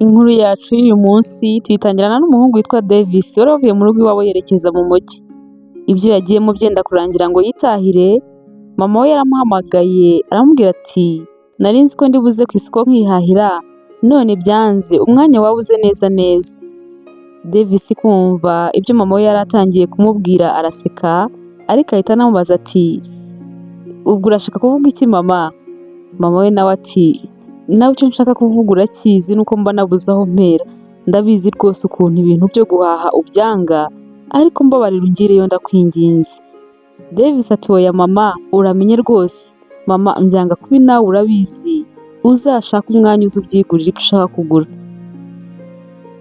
Inkuru yacu y'uyu munsi tuyitangirana n'umuhungu witwa Davis wari wavuye mu rugo iwabo yerekeza mu mujyi. Ibyo yagiyemo byenda kurangira ngo yitahire, mama we yaramuhamagaye aramubwira ati: "Nari nzi ko ndi buze ku isoko nkihahira, none byanze, umwanya wabuze neza neza." Davis kumva ibyo mama we yari atangiye kumubwira araseka, ariko ahita anamubaza ati: "Ubwo urashaka kuvuga iki, mama?" Mama we nawe ati: "Nawe icyo nshaka kuvuga urakizi, nuko mba nabuze aho mpera. Ndabizi rwose ukuntu ibintu byo guhaha ubyanga, ariko mbabarira ungireyo, ndakwinginze." Davis ati: "Oya mama, uramenye rwose mama, mbyanga kubi, nawe urabizi. Uzashake umwanya uze ubyigurire ibyo ushaka kugura."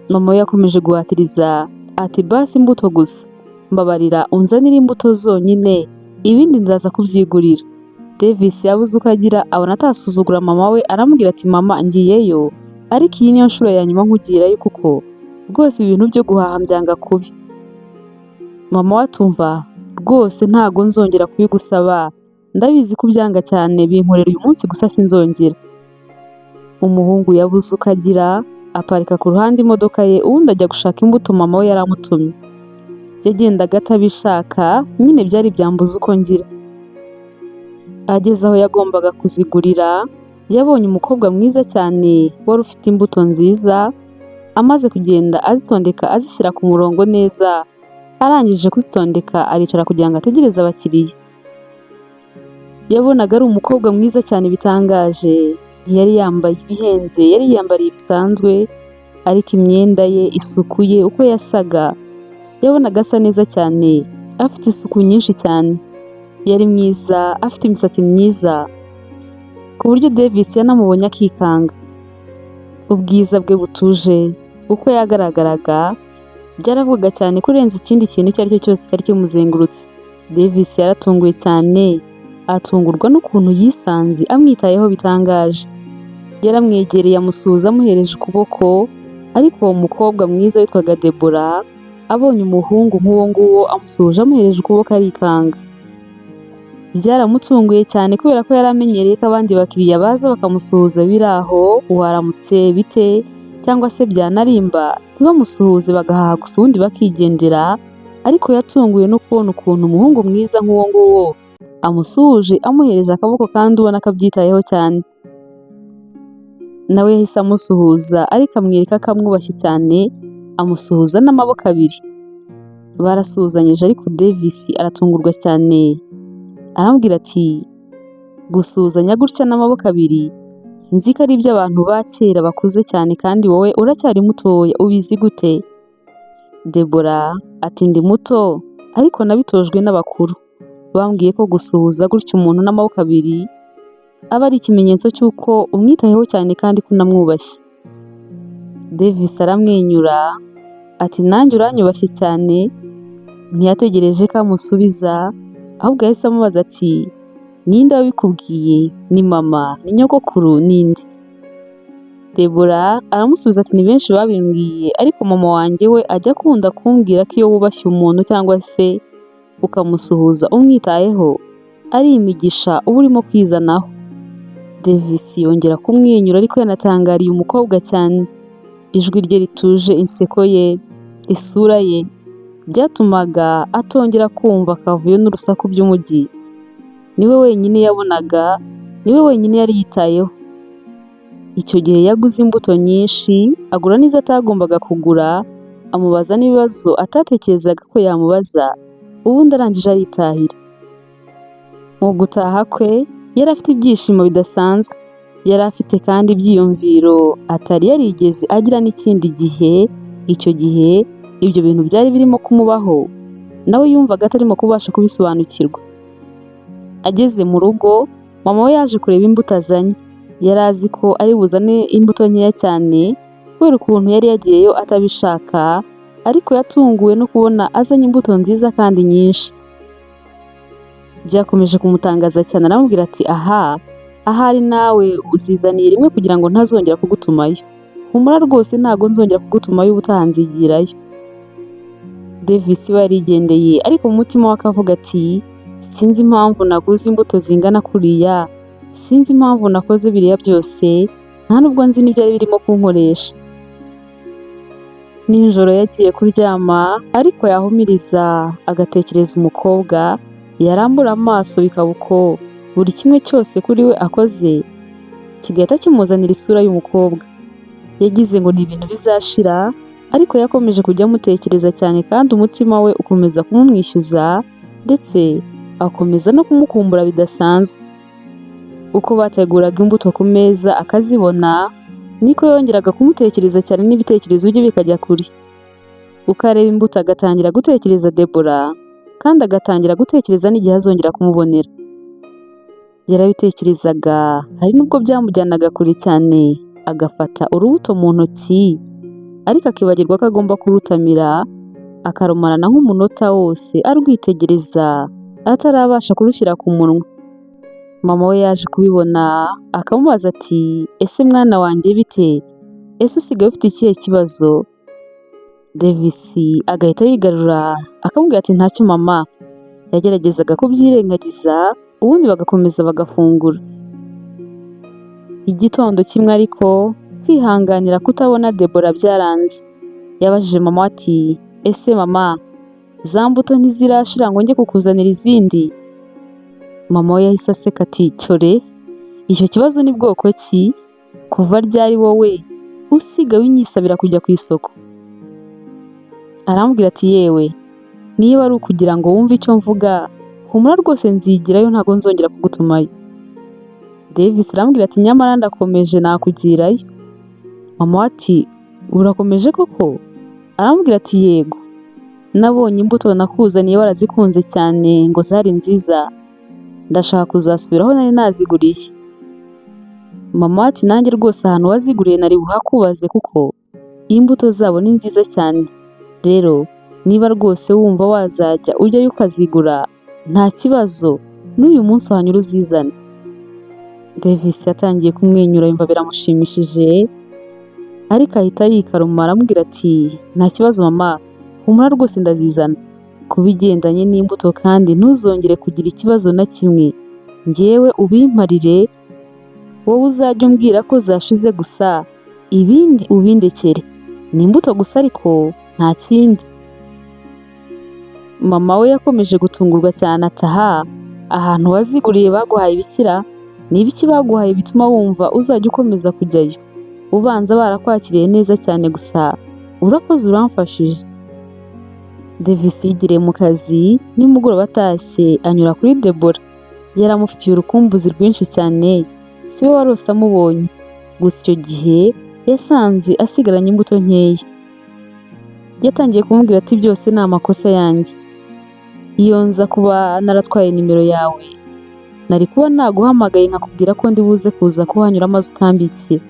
Mama we yakomeje guhatiriza ati: "Basi imbuto gusa, mbabarira unzanire imbuto zonyine, ibindi nzaza kubyigurira." Davis yabuze uko agira, abona atasuzugura mama we, aramubwira ati: "Mama, ngiyeyo, ariko iyi niyo nshuro ya nyuma nkugirayo, kuko rwose ibintu byo guhaha mbyanga kubi." Mama we atumva rwose ntago nzongera kubigusaba, ndabizi ko ubyanga cyane, binkorera uyu munsi gusa, sinzongera. Umuhungu yabuze uko agira, aparika ku ruhande imodoka ye, ubundi ajya gushaka imbuto mama we yari amutumye. Yagendaga atabishaka nyine, byari byambuze uko ngira. Ageze aho yagombaga kuzigurira, yabonye umukobwa mwiza cyane wari ufite imbuto nziza. Amaze kugenda azitondeka, azishyira ku murongo neza, arangije kuzitondeka aricara kugira ngo ategereze abakiriya. Yabonaga ari umukobwa mwiza cyane bitangaje. Ntiyari yambaye ibihenze, yari yiyambariye bisanzwe, ariko imyenda ye, isuku ye, uko yasaga, yabonaga asa neza cyane, afite isuku nyinshi cyane. Yari mwiza, afite imisatsi myiza, ku buryo Davis yanamubonye akikanga. Ubwiza bwe butuje, uko yagaragaraga, byaravugaga cyane kurenza ikindi kintu icyo ari cyo cyose cyari kimuzengurutse. Davis yaratunguwe cyane, atungurwa n'ukuntu yisanze amwitayeho bitangaje. Yaramwegereye, amusuhuza amuhereje ukuboko, ariko uwo mukobwa mwiza witwaga Debora abonye umuhungu nk'uwo nguwo amusuhuje amuhereje ukuboko arikanga. Byaramutunguye cyane kubera ko yari amenyereye ko abandi bakiriya baza bakamusuhuza biri aho, "Waramutse bite?" cyangwa se byanarimba ntibamusuhuze, bagahaha gusa ubundi bakigendera, ariko yatunguwe no kubona ukuntu umuhungu mwiza nk'uwo nguwo amusuhuje amuhereje akaboko kandi ubona ko abyitayeho cyane. Nawe yahise amusuhuza, ariko amwereka ko amwubashye cyane, amusuhuza n'amaboko abiri. Barasuhuzanyije, ariko Davis aratungurwa cyane, aramubwira ati: "Gusuhuzanya gutya n'amaboko abiri nzi ko ari iby'abantu ba kera bakuze cyane, kandi wowe uracyari mutoya, ubizi gute?" Debora ati: "Ndi muto, ariko nabitojwe n'abakuru. Bambwiye ko gusuhuza gutya umuntu n'amaboko abiri aba ari ikimenyetso cy'uko umwitayeho cyane kandi ko unamwubashye." Davis aramwenyura ati: "Nanjye uranyubashye cyane." Ntiyategereje ko amusubiza, ahubwo yahise amubaza ati: "Ninde wabikubwiye? Ni mama, ni nyogokuru, ninde?" Debora aramusubiza ati: "Ni benshi babimbwiye, ariko mama wanjye we ajya akunda kumbwira ko iyo wubashye umuntu cyangwa se ukamusuhuza umwitayeho, ari imigisha uba urimo kwizanaho." Davis yongera kumwenyura, ariko yanatangariye umukobwa cyane. Ijwi rye rituje, inseko ye, isura ye, byatumaga atongera kumva akavuyo n'urusaku by'umujyi. Niwe wenyine yabonaga, niwe wenyine yari yitayeho. Icyo gihe yaguze imbuto nyinshi, agura n'izo atagombaga kugura, amubaza n'ibibazo atatekerezaga ko yamubaza, ubundi arangije aritahira. Mu gutaha kwe yari afite ibyishimo bidasanzwe. Yari afite kandi ibyiyumviro atari yarigeze agira n'ikindi gihe. Icyo gihe ibyo bintu byari birimo kumubaho, nawe yumvaga atarimo kubasha kubisobanukirwa. Ageze mu rugo, mama we yaje kureba imbuto azanye. Yari azi ko ari buzane imbuto nkeya cyane kubera ukuntu yari yagiyeyo atabishaka, ariko yatunguwe no kubona azanye imbuto nziza kandi nyinshi. Byakomeje kumutangaza cyane, aramubwira ati: "Aha, ahari nawe uzizaniye rimwe kugira ngo ntazongera kugutumayo. Humura rwose, ntabwo nzongera kugutumayo, ubutaha nzigirayo." Davis we yarigendeye, ariko mu mutima we akavuga ati: "Sinzi impamvu naguze imbuto zingana kuriya, sinzi impamvu nakoze biriya byose, nta nubwo nzi n'ibyari birimo kunkoresha." Nijoro yagiye kuryama, ariko yahumiriza agatekereza umukobwa, yarambura amaso bikaba uko, buri kimwe cyose kuri we akoze kigahita kimuzanira isura y'umukobwa. Yagize ngo ni ibintu bizashira, ariko yakomeje kujya amutekereza cyane kandi umutima we ukomeza kumumwishyuza, ndetse akomeza no kumukumbura bidasanzwe. Uko bateguraga imbuto ku meza akazibona, niko yongeraga kumutekereza cyane n'ibitekerezo bye bikajya kure. Uko areba imbuto agatangira gutekereza Debora, kandi agatangira gutekereza n'igihe azongera kumubonera. Yarabitekerezaga, hari n'ubwo byamujyanaga kure cyane, agafata urubuto mu ntoki, ariko akibagirwa ko agomba kurutamira, akarumarana nk'umunota wose arwitegereza, atarabasha kurushyira ku munwa. Mama we yaje kubibona, akamubaza ati: "Ese mwana wanjye, bite? Ese usigaye ufite ikihe kibazo?" Davis agahita yigarura akamubwira ati: "Ntacyo, mama." Yageragezaga kubyirengagiza, ubundi bagakomeza bagafungura. Igitondo kimwe ariko kwihanganira kutabona Debora byaranze. Yabajije mama we ati: "Ese mama, za mbuto ntizirashira ngo njye kukuzanira izindi?" Mama we yahise aseka ati: "Cyore, icyo kibazo ni bwoko ki? Kuva ryari wowe usigaye unyisabira kujya ku isoko?" Aramubwira ati: "Yewe, niba ari ukugira ngo wumve icyo mvuga, humura rwose nzigirayo, ntabwo nzongera kugutumayo." Davis aramubwira ati: "Nyamara ndakomeje, nakugirayo." Mama we ati: "Urakomeje koko?" Aramubwira ati: "Yego, nabonye imbuto nakuzaniye warazikunze cyane ngo zari nziza, ndashaka kuzasubira aho nari naziguriye." Mama we ati: "Nanjye rwose ahantu waziguriye nari buhakubaze, kuko imbuto zabo ni nziza cyane. Rero niba rwose wumva wazajya ujyayo ukazigura, nta kibazo, n'uyu munsi uhanyura uzizane." Davis yatangiye kumwenyura yumva biramushimishije, ariko ahita yikaruma aramubwira ati: "Nta kibazo mama, humura rwose ndazizana. Ku bigendanye n'imbuto kandi ntuzongere kugira ikibazo na kimwe, njyewe ubimparire, wowe uzajya umbwira ko zashize gusa, ibindi ubindekere. Ni imbuto gusa ariko nta kindi." Mama we yakomeje gutungurwa cyane ati: "Aha, ahantu waziguriye baguhaye ibikira? Ni ibiki baguhaye bituma wumva uzajya ukomeza kujyayo? Ubanza barakwakiriye neza cyane, gusa urakoze uramfashije." Davis yigiriye mu kazi, nimugoroba atashye anyura kuri Debora. Yari amufitiye urukumbuzi rwinshi cyane, si we warose amubonye. Gusa icyo gihe yasanze asigaranye imbuto nkeya. Yatangiye kumubwira ati: "Byose ni amakosa yanjye. Iyo nza kuba naratwaye nimero yawe, nari kuba naguhamagaye nkakubwira ko ndi buze kuza kuhanyura maze ukambikira."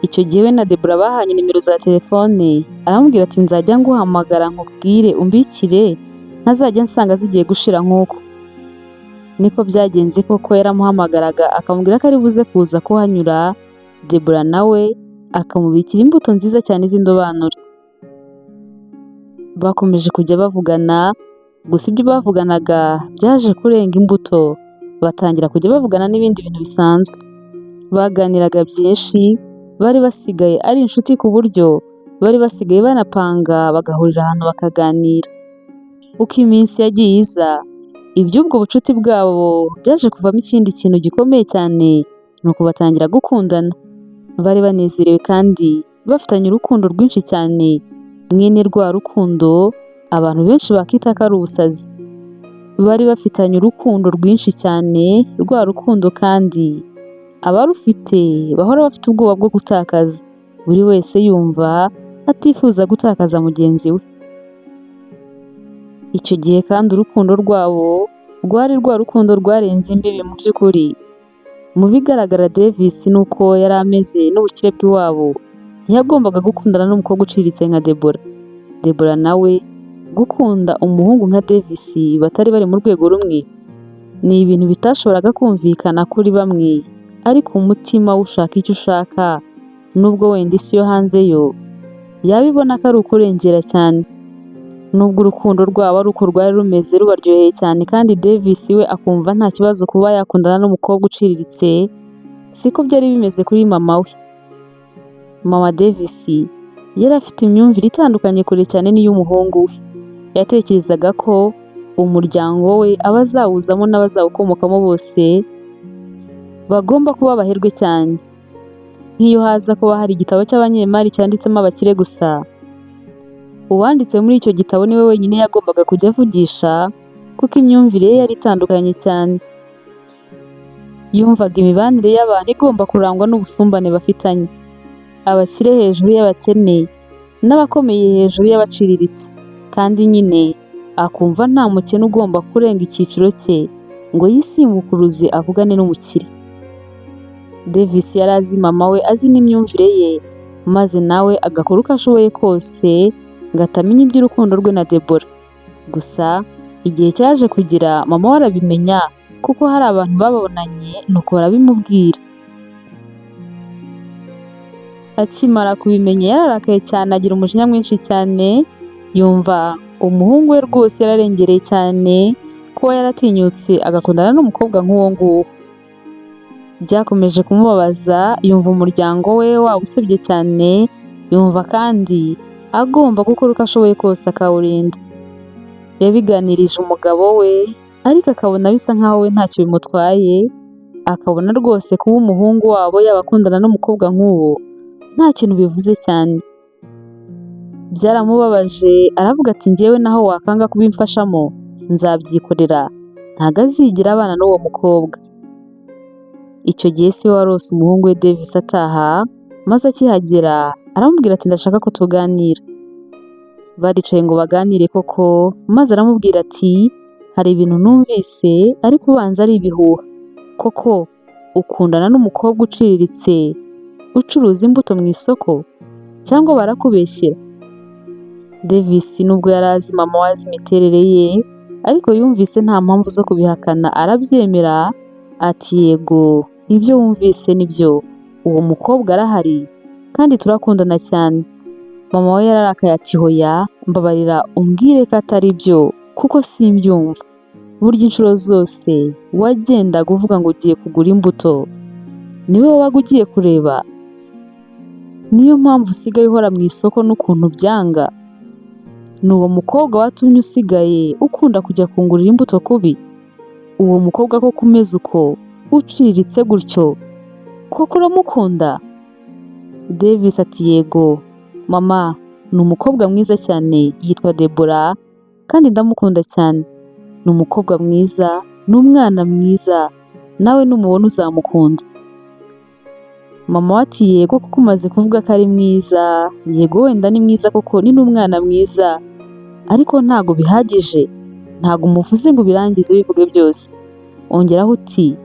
Icyo gihe we na Debora bahanye nimero za telefone, aramubwira ati: "Nzajya nguhamagara nkubwire umbikire, ntazajya nsanga zigiye gushira nk'uko." Niko byagenze koko, yaramuhamagaraga akamubwira ko ari buze kuza kuhanyura, Debora nawe akamubikira imbuto nziza cyane z'indobanure. Bakomeje kujya bavugana, gusa ibyo bavuganaga byaje kurenga imbuto, batangira kujya bavugana n'ibindi bintu bisanzwe. Baganiraga byinshi, bari basigaye ari inshuti ku buryo bari basigaye banapanga bagahurira ahantu bakaganira. Uko iminsi yagiye iza, iby'ubwo bucuti bwabo byaje kuvamo ikindi kintu gikomeye cyane, nuko batangira gukundana. Bari banezerewe kandi bafitanye urukundo rwinshi cyane, mwene rwa rukundo abantu benshi bakita ko ari ubusazi. Bari bafitanye urukundo rwinshi cyane, rwa rukundo kandi abarufite bahora bafite ubwoba bwo gutakaza, buri wese yumva atifuza gutakaza mugenzi we. Icyo gihe kandi urukundo rwabo rwari rwa rukundo rwarenze imbibi mu by'ukuri. Mu bigaragara Davis nuko yari ameze n'ubukire bw'iwabo, ntiyagombaga gukundana n'umukobwa uciriritse nka Debora. Debora nawe gukunda umuhungu nka Davis batari bari mu rwego rumwe, ni ibintu bitashoboraga kumvikana kuri bamwe, ariko umutima ushaka icyo ushaka, nubwo wenda isi yo hanze yo yaba ibona ko ari ukurengera cyane. Nubwo urukundo rwabo ari uko rwari rumeze rubaryoheye cyane kandi Davis we akumva nta kibazo kuba yakundana n'umukobwa uciriritse, siko byari bimeze kuri mama we. Mama Davis Yari afite imyumvire itandukanye kure cyane n'iy'umuhungu we. Yatekerezaga ko umuryango we, abazawuzamo n'abazawukomokamo bose bagomba kuba abaherwe cyane. Nk'iyo haza kuba hari igitabo cy'abanyemari cyanditsemo abakire gusa, uwanditse muri icyo gitabo niwe wenyine yagombaga kujya avugisha, kuko imyumvire ye yari itandukanye cyane. Yumvaga imibanire y'abantu igomba kurangwa n'ubusumbane bafitanye, abakire hejuru y'abakene n'abakomeye hejuru y'abaciriritse, kandi nyine akumva nta mukene ugomba kurenga icyiciro cye ngo yisimbukuruze avugane n'umukire. Davis yari azi mama we, azi n'imyumvire ye, maze nawe agakora uko ashoboye kose ngo atamenya iby'urukundo rwe na Debora. Gusa igihe cyaje kugira mama we arabimenya, kuko hari abantu babonanye nuko barabimubwira. Akimara kubimenya yararakaye cyane, agira umujinya mwinshi cyane, yumva umuhungu we rwose yararengereye cyane kuba yaratinyutse agakundana n'umukobwa nk'uwo nguwo. Byakomeje kumubabaza, yumva umuryango we wawusebye cyane, yumva kandi agomba gukora uko ashoboye kose akawurinda. Yabiganirije umugabo we, ariko akabona bisa nkaho we ntacyo bimutwaye, akabona rwose kuba umuhungu wabo yaba akundana n'umukobwa nk'uwo nta kintu bivuze cyane. Byaramubabaje, aravuga ati: "Njyewe naho wakanga kubimfashamo nzabyikorera, ntabwo azigera abana n'uwo mukobwa." Icyo gihe si we warose umuhungu we Davis ataha, maze akihagera aramubwira ati: "Ndashaka ko tuganira." Baricaye ngo baganire koko, maze aramubwira ati: "Hari ibintu numvise ariko ubanza ari ibihuha. Koko ukundana n'umukobwa uciriritse ucuruza imbuto mu isoko, cyangwa barakubeshyera?" Davis nubwo yari azi mama we, azi imiterere ye, ariko yumvise nta mpamvu zo kubihakana, arabyemera ati: "Yego, ibyo wumvise nibyo, uwo mukobwa arahari kandi turakundana cyane." Mama we yararakaye ati: "Hoya, mbabarira umbwire ko atari byo kuko simbyumva. Burya inshuro zose wagendaga uvuga ngo ugiye kugura imbuto, niwe wabaga ugiye kureba? Niyo mpamvu usigaye uhora mu isoko n'ukuntu byanga? Ni uwo mukobwa watumye usigaye ukunda kujya kungurira imbuto kubi? Uwo mukobwa koko umeze uko, uciriritse gutyo, koko uramukunda?" Davis ati: "Yego mama, ni umukobwa mwiza cyane, yitwa Debora kandi ndamukunda cyane. Ni umukobwa mwiza, ni umwana mwiza, nawe numubona uzamukunda." Mama we ati: "Yego kuko umaze kuvuga ko ari mwiza, yego wenda ni mwiza koko, ni n'umwana mwiza, ariko ntago bihagije, ntago umuvuze ngo ubirangize bivuge byose. Ongeraho uti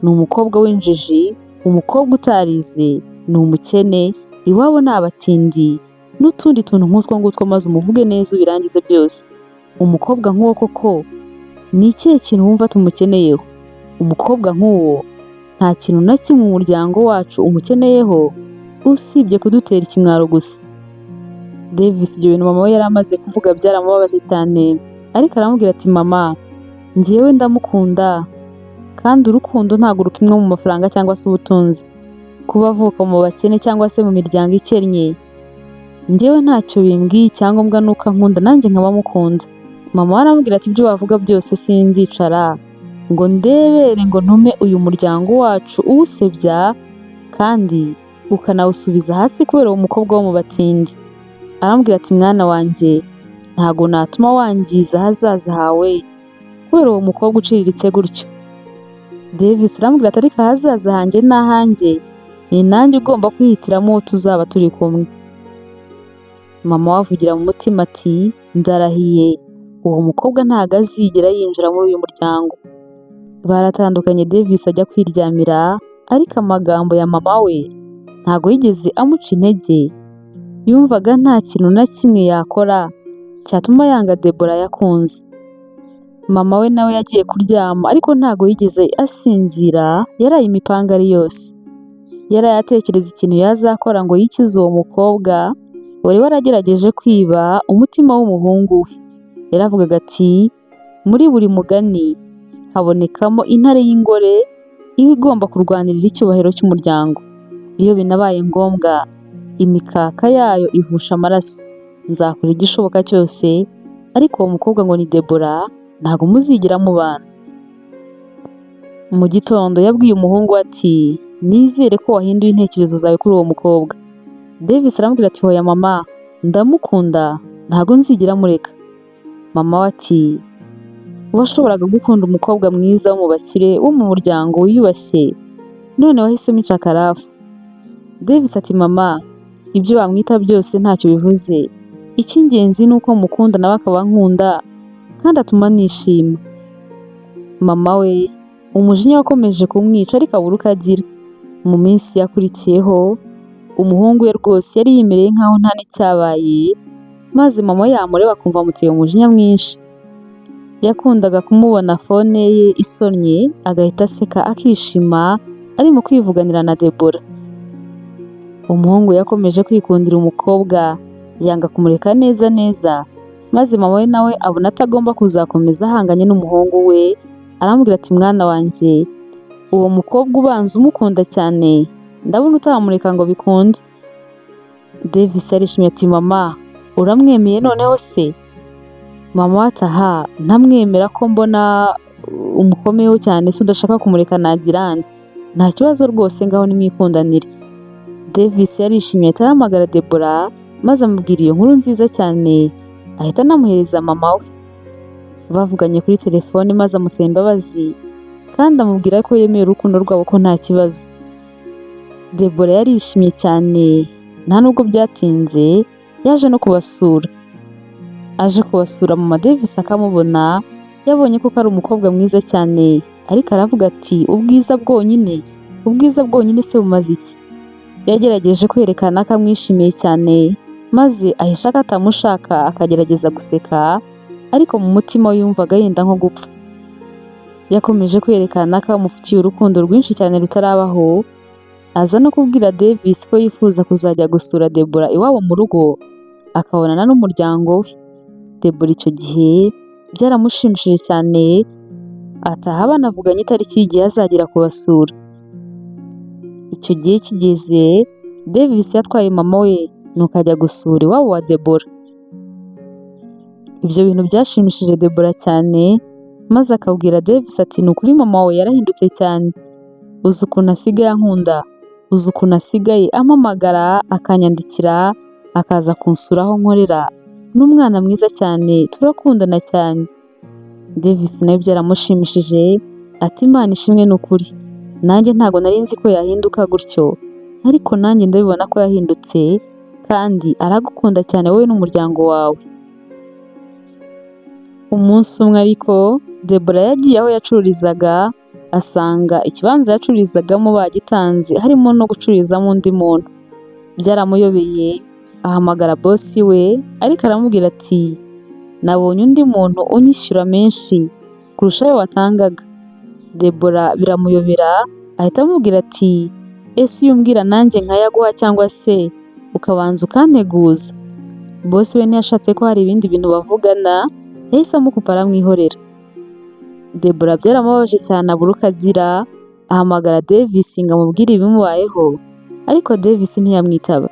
ni umukobwa w'injiji, umukobwa utarize, ni umukene, iwabo ni abatindi, n'utundi tuntu nk'utwo ngutwo, maze umuvuge neza ubirangize byose. Umukobwa nk'uwo koko ni ikihe kintu wumva tumukeneyeho? Umukobwa nk'uwo nta kintu na kimwe umuryango wacu umukeneyeho usibye kudutera ikimwaro gusa." Davis ibyo bintu mama we yari amaze kuvuga byaramubabaje cyane, ariko aramubwira ati: "Mama, njyewe ndamukunda kandi urukundo ntabwo rupimwa mu mafaranga cyangwa se ubutunzi. Kuba avuka mu bakene cyangwa se mu miryango ikennye, njyewe ntacyo bimbwiye, icyangombwa ni uko ankunda nanjye nkaba mukunda." Mama we aramubwira ati: "Ibyo wavuga byose sinzicara ngo ndebere ngo ntume uyu muryango wacu uwusebya kandi ukanawusubiza hasi kubera uwo mukobwa wo mu batindi." Aramubwira ati: "Mwana wanjye, ntago natuma wangiza ahazaza hawe kubera uwo mukobwa uciriritse gutyo." Davis aramubwira ati: "Ariko ahazaza hanjye ni ahanjye, ni nanjye ugomba kwihitiramo uwo tuzaba turi kumwe." Mama we avugira mu mutima ati: "Ndarahiye, uwo mukobwa ntago azigera yinjira muri uyu muryango." Baratandukanye, Davis ajya kwiryamira, ariko amagambo ya mama we ntago yigeze amuca intege. Yumvaga nta kintu na kimwe yakora cyatuma yanga Debora yakunze. Mama we nawe yagiye kuryama, ariko ntago yigeze asinzira, yaraye imipanga ari yose. Yaraye atekereza ikintu yazakora ngo yikize uwo mukobwa wari waragerageje kwiba umutima w'umuhungu we. Yaravugaga ati: "Muri buri mugani habonekamo intare y'ingore iba igomba kurwanirira icyubahiro cy'umuryango. Iyo binabaye ngombwa Imikaka yayo ivusha amaraso. Nzakora igishoboka cyose, ariko uwo mukobwa ngo ni Debora, ntabwo muzigera mubana." Mu gitondo yabwiye umuhungu we ati: "Nizere ko wahinduye intekerezo zawe kuri uwo mukobwa." Davis aramubwira ati: "Hoya mama, ndamukunda, ntabwo nzigera mureka." Mama we ati: "Washoboraga gukunda umukobwa mwiza wo mu bakire, wo mu muryango wiyubashye, none wahisemo incakarafu." Davis ati: "Mama, ibyo bamwita byose ntacyo bivuze. Icy'ingenzi ni uko mukunda nawe akaba ankunda kandi atuma nishima." Mama we umujinya wakomeje kumwica, ariko abura uko agira. Mu minsi yakurikiyeho, umuhungu we rwose yari yimereye nkaho nta n'icyabaye, maze mama we yamureba akumva amuteye umujinya mwinshi. Yakundaga kumubona phone ye isonnye agahita aseka akishima arimo kwivuganira na Debora. Umuhungu yakomeje kwikundira umukobwa, yanga kumureka neza neza, maze mama we nawe abona atagomba kuzakomeza ahanganye n'umuhungu we, aramubwira ati: "Mwana wanjye, uwo mukobwa ubanza umukunda cyane, ndabona utamureka ngo bikunde." Davis yarishimye ati: "Mama, uramwemeye noneho se?" Mama we ati: "Aha ntamwemera ko mbona umukomeyeho cyane se, udashaka kumureka nagira nte? Nta kibazo rwose, ngaho nimwikundanire." Davis yarishimye, ahita ahamagara Debora maze amubwira iyo nkuru nziza cyane, ahita anamuhereza mama we. Bavuganye kuri telefone maze amusaba imbabazi kandi amubwira ko yemeye urukundo rwabo, ko nta kibazo. Debora yarishimye cyane, nta nubwo byatinze yaje no kubasura. Aje kubasura, mama Davis akamubona, yabonye ko ari umukobwa mwiza cyane, ariko aravuga ati: "Ubwiza bwonyine, ubwiza bwonyine se bumaze iki?" Yagerageje kwerekana ko amwishimiye cyane, maze ahisha ko atamushaka, akagerageza guseka, ariko mu mutima we yumvaga yenda nko gupfa. Yakomeje kwerekana ko amufitiye urukundo rwinshi cyane rutarabaho, aza no kubwira Davis ko yifuza kuzajya gusura Debora iwabo mu rugo, akabonana n'umuryango we. Debora icyo gihe byaramushimishije cyane, ataha banavuganye itariki y'igihe azagera kubasura. Icyo gihe kigeze, Davis yatwaye mama we nuko ajya gusura iwabo wa Debora. Ibyo bintu byashimishije Debora cyane, maze akabwira Davis ati: "Ni ukuri mama wawe yarahindutse cyane, uzi ukuntu asigaye ankunda, uzi ukuntu asigaye ampamagara, akanyandikira, akaza kunsura aho nkorera, ni umwana mwiza cyane, turakundana cyane." Davis nawe byaramushimishije ati: "Imana ishimwe ni ukuri, nanjye ntabwo nari nzi ko yahinduka gutyo, ariko nanjye ndabibona ko yahindutse kandi aragukunda cyane wowe n'umuryango wawe." Umunsi umwe ariko Debora yagiye aho yacururizaga, asanga ikibanza yacururizagamo bagitanze, harimo no gucururizamo undi muntu. Byaramuyobeye, ahamagara boss we, ariko aramubwira ati: "Nabonye undi muntu unyishyura menshi kurusha ayo watangaga." Debora biramuyobera, ahita amubwira ati: "Ese iyo umbwira nanjye nkayaguha, cyangwa se ukabanza ukanteguza?" Boss we ntiyashatse ko hari ibindi bintu bavugana, yahise amukupa aramwihorera. Debora byaramubabaje cyane, abura uko agira, ahamagara Davis ngo amubwire ibimubayeho, ariko Davis ntiyamwitaba.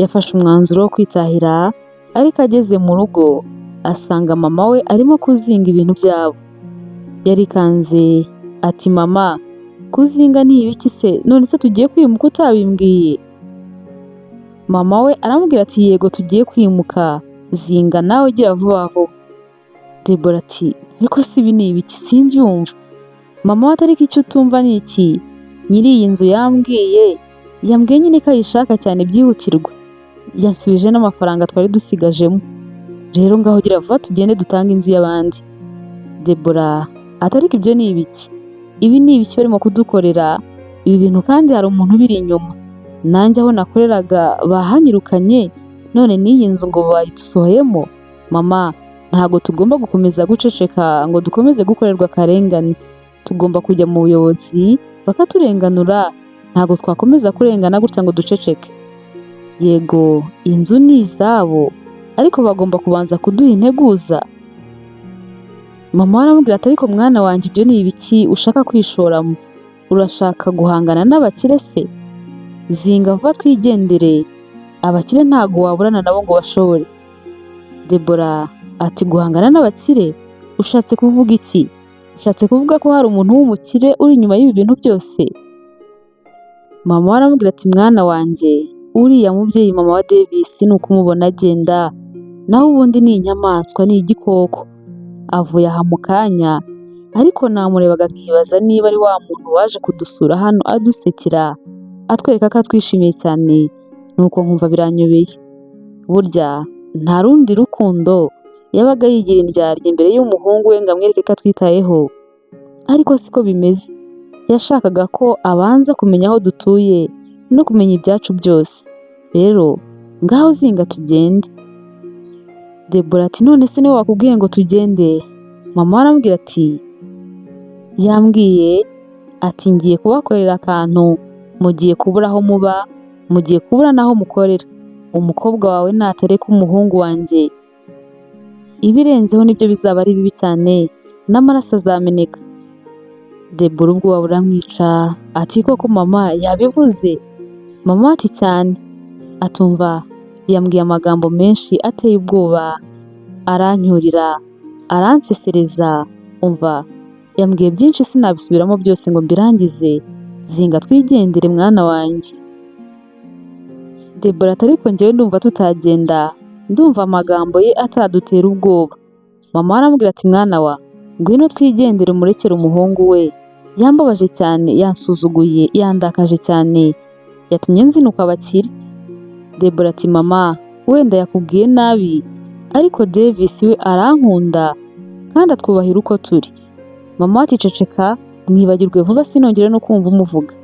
Yafashe umwanzuro wo kwitahira, ariko ageze mu rugo asanga mama we arimo kuzinga ibintu byabo. Yarikanze ati: "Mama, kuzinga ni ibiki se? None se tugiye kwimuka utabimbwiye?" Mama we aramubwira ati: "Yego, tugiye kwimuka, zinga nawe gira vuba vuba." Debora ati: "Ariko se ibi ni ibiki? Simbyumva." Mama we ati: "Ariko icyo utumva ni iki? Nyiri iyi nzu yambwiye nyine ko ayishaka cyane byihutirwa, yansubije n'amafaranga twari dusigajemo. Rero ngaho gira vuba tugende dutange inzu y'abandi." Debora ati: "Ariko ibyo ni ibiki? Ibi ni ibiki barimo kudukorera? Ibi bintu kandi hari umuntu ubiri inyuma. Nanjye aho nakoreraga bahanyirukanye, none n'iyi nzu ngo bayidusohoyemo. Mama, ntabwo tugomba gukomeza guceceka ngo dukomeze gukorerwa akarengane. Tugomba kujya mu buyobozi bakaturenganura, ntabwo twakomeza kurengana gutya ngo duceceke. Yego inzu ni izabo, ariko bagomba kubanza kuduha integuza." Mama we aramubwira ati: "Ariko mwana wanjye, ibyo ni ibiki ushaka kwishoramo? Urashaka guhangana n'abakire se?" Zinga vuba twigendere, abakire ntago waburana nabo ngo bashobore. Debora ati: "Guhangana n'abakire? Ushatse kuvuga iki? Ushatse kuvuga ko hari umuntu w'umukire uri inyuma y'ibi bintu byose?" Mama we aramubwira ati: "Mwana wanjye, uriya mubyeyi mama wa Davis ni ukumubona agenda, naho ubundi ni inyamaswa, ni igikoko. Avuye aha mu kanya, ariko namurebaga nkibaza niba ari wa muntu waje kudusura hano adusekera, atwereka ko atwishimiye cyane, nuko nkumva biranyobeye. Burya nta rundi rukundo, yabaga yigira indyarya imbere y'umuhungu we ngo amwereke ko atwitayeho, ariko siko bimeze. Yashakaga ko abanza kumenya aho dutuye no kumenya ibyacu byose. Rero ngaho zinga tugende." Debora ati: "None se niwe wakubwiye ngo tugende?" Mama we aramubwira ati: "Yambwiye ati ngiye kubakorera akantu, mugiye kubura aho muba, mugiye kubura n'aho mukorera. Umukobwa wawe natareka umuhungu wanjye, ibirenzeho nibyo bizaba ari bibi cyane, n'amaraso azameneka." Debora ubwoba buramwica, ati: "Koko mama yabivuze?" Mama ati: "Cyane." Atumva yambwiye amagambo menshi ateye ubwoba, arancyurira, aransesereza, umva yambwiye byinshi sinabisubiramo byose ngo mbirangize. Zinga twigendere mwana wanjye. Debora ati: "Ariko njyewe ndumva tutagenda, ndumva amagambo ye atadutera ubwoba." Mama aramubwira ati: "Mwana wa, ngwino twigendere, umurekere umuhungu we. Yambabaje cyane, yansuzuguye, yandakaje cyane, yatumye nzinuka abakire." Debora ati: "Mama, wenda yakubwiye nabi, ariko Davis we arankunda kandi atwubahira uko turi." Mama ati: "Ceceka, mwibagirwe vuba, sinongere no kumva umuvuga.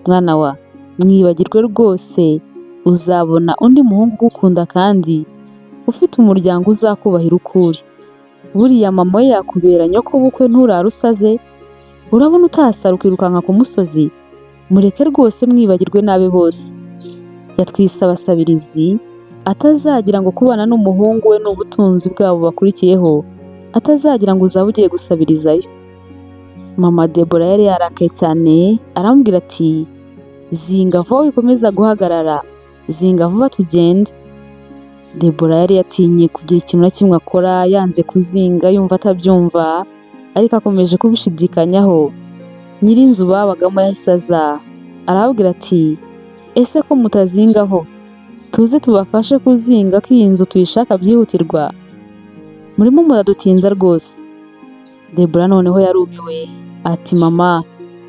Mwana wa, mwibagirwe rwose, uzabona undi muhungu ugukunda kandi ufite umuryango uzakubahira uko uri. Buriya mama we yakubera nyokobukwe, nturare usaze? Urabona utasara ukirukanka ku musozi? Mureke rwose, mwibagirwe n'abe bose. Yatwise abasabirizi, atazagira ngo kubana n'umuhungu we ni ubutunzi bwabo bakurikiyeho, atazagira ngo uzaba ugiye gusabirizayo." Mama Debora yari yarakaye cyane, aramubwira ati: "Zinga vuba, wikomeza guhagarara, zinga vuba tugende." Debora yari yatinye kugira ikintu na kimwe akora, yanze kuzinga, yumva atabyumva, ariko akomeje kubishidikanyaho. Nyir'inzu babagamo yahise aza, arababwira ati: "Ese ko mutazingaho, tuze tubafashe kuzinga, ko iyi nzu tuyishaka byihutirwa? Murimo muradutinza rwose." Debora noneho yarumiwe, ati: "Mama,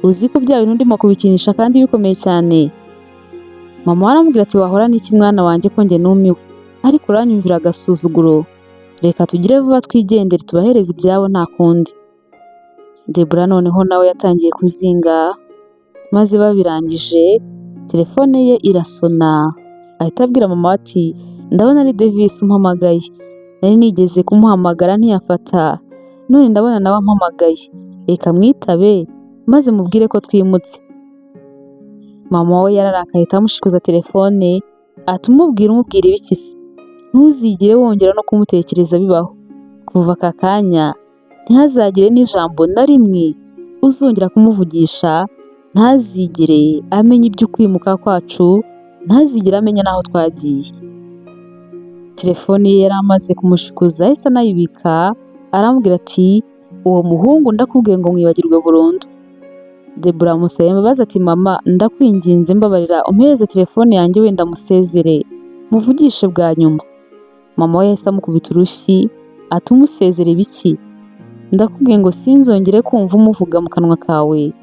uzi ko bya bintu ndimo kubikinisha kandi bikomeye cyane?" Mama aramubwira ati: "Wahora n'iki mwana wanjye, ko njye numiwe, ariko uranyumvira agasuzuguro. Reka tugire vuba twigendere, tubahereze ibyabo, nta kundi." Debora noneho nawe yatangiye kuzinga, maze babirangije telefone ye irasona, ahita abwira mama we ati: "Ndabona ari Davis umpamagaye. Nari nigeze kumuhamagara ntiyafata, none ndabona nawe ampamagaye. Reka mwitabe maze mubwire ko twimutse." Mama we yararakaye, ahita amushikuza telefone, ati: "Umubwira, umubwira ibiki se? Ntuzigere wongera no kumutekereza bibaho. Kuva aka kanya ntihazagire n'ijambo na rimwe uzongera kumuvugisha, ntazigere amenya iby'ukwimuka kwacu, ntazigere amenya n'aho twagiye." Telefone ye yari amaze kumushikuza, yahise anayibika, aramubwira ati: "Uwo muhungu ndakubwiye ngo mwibagirwe burundu." Debora amusaba imbabazi, ati: "Mama, ndakwinginze, mbabarira umpereze telefone yanjye, wenda musezere muvugishe bwa nyuma." Mama we yahise amukubita urushyi, ati: "Umusezere biki? Ndakubwiye ngo sinzongere kumva umuvuga mu kanwa kawe,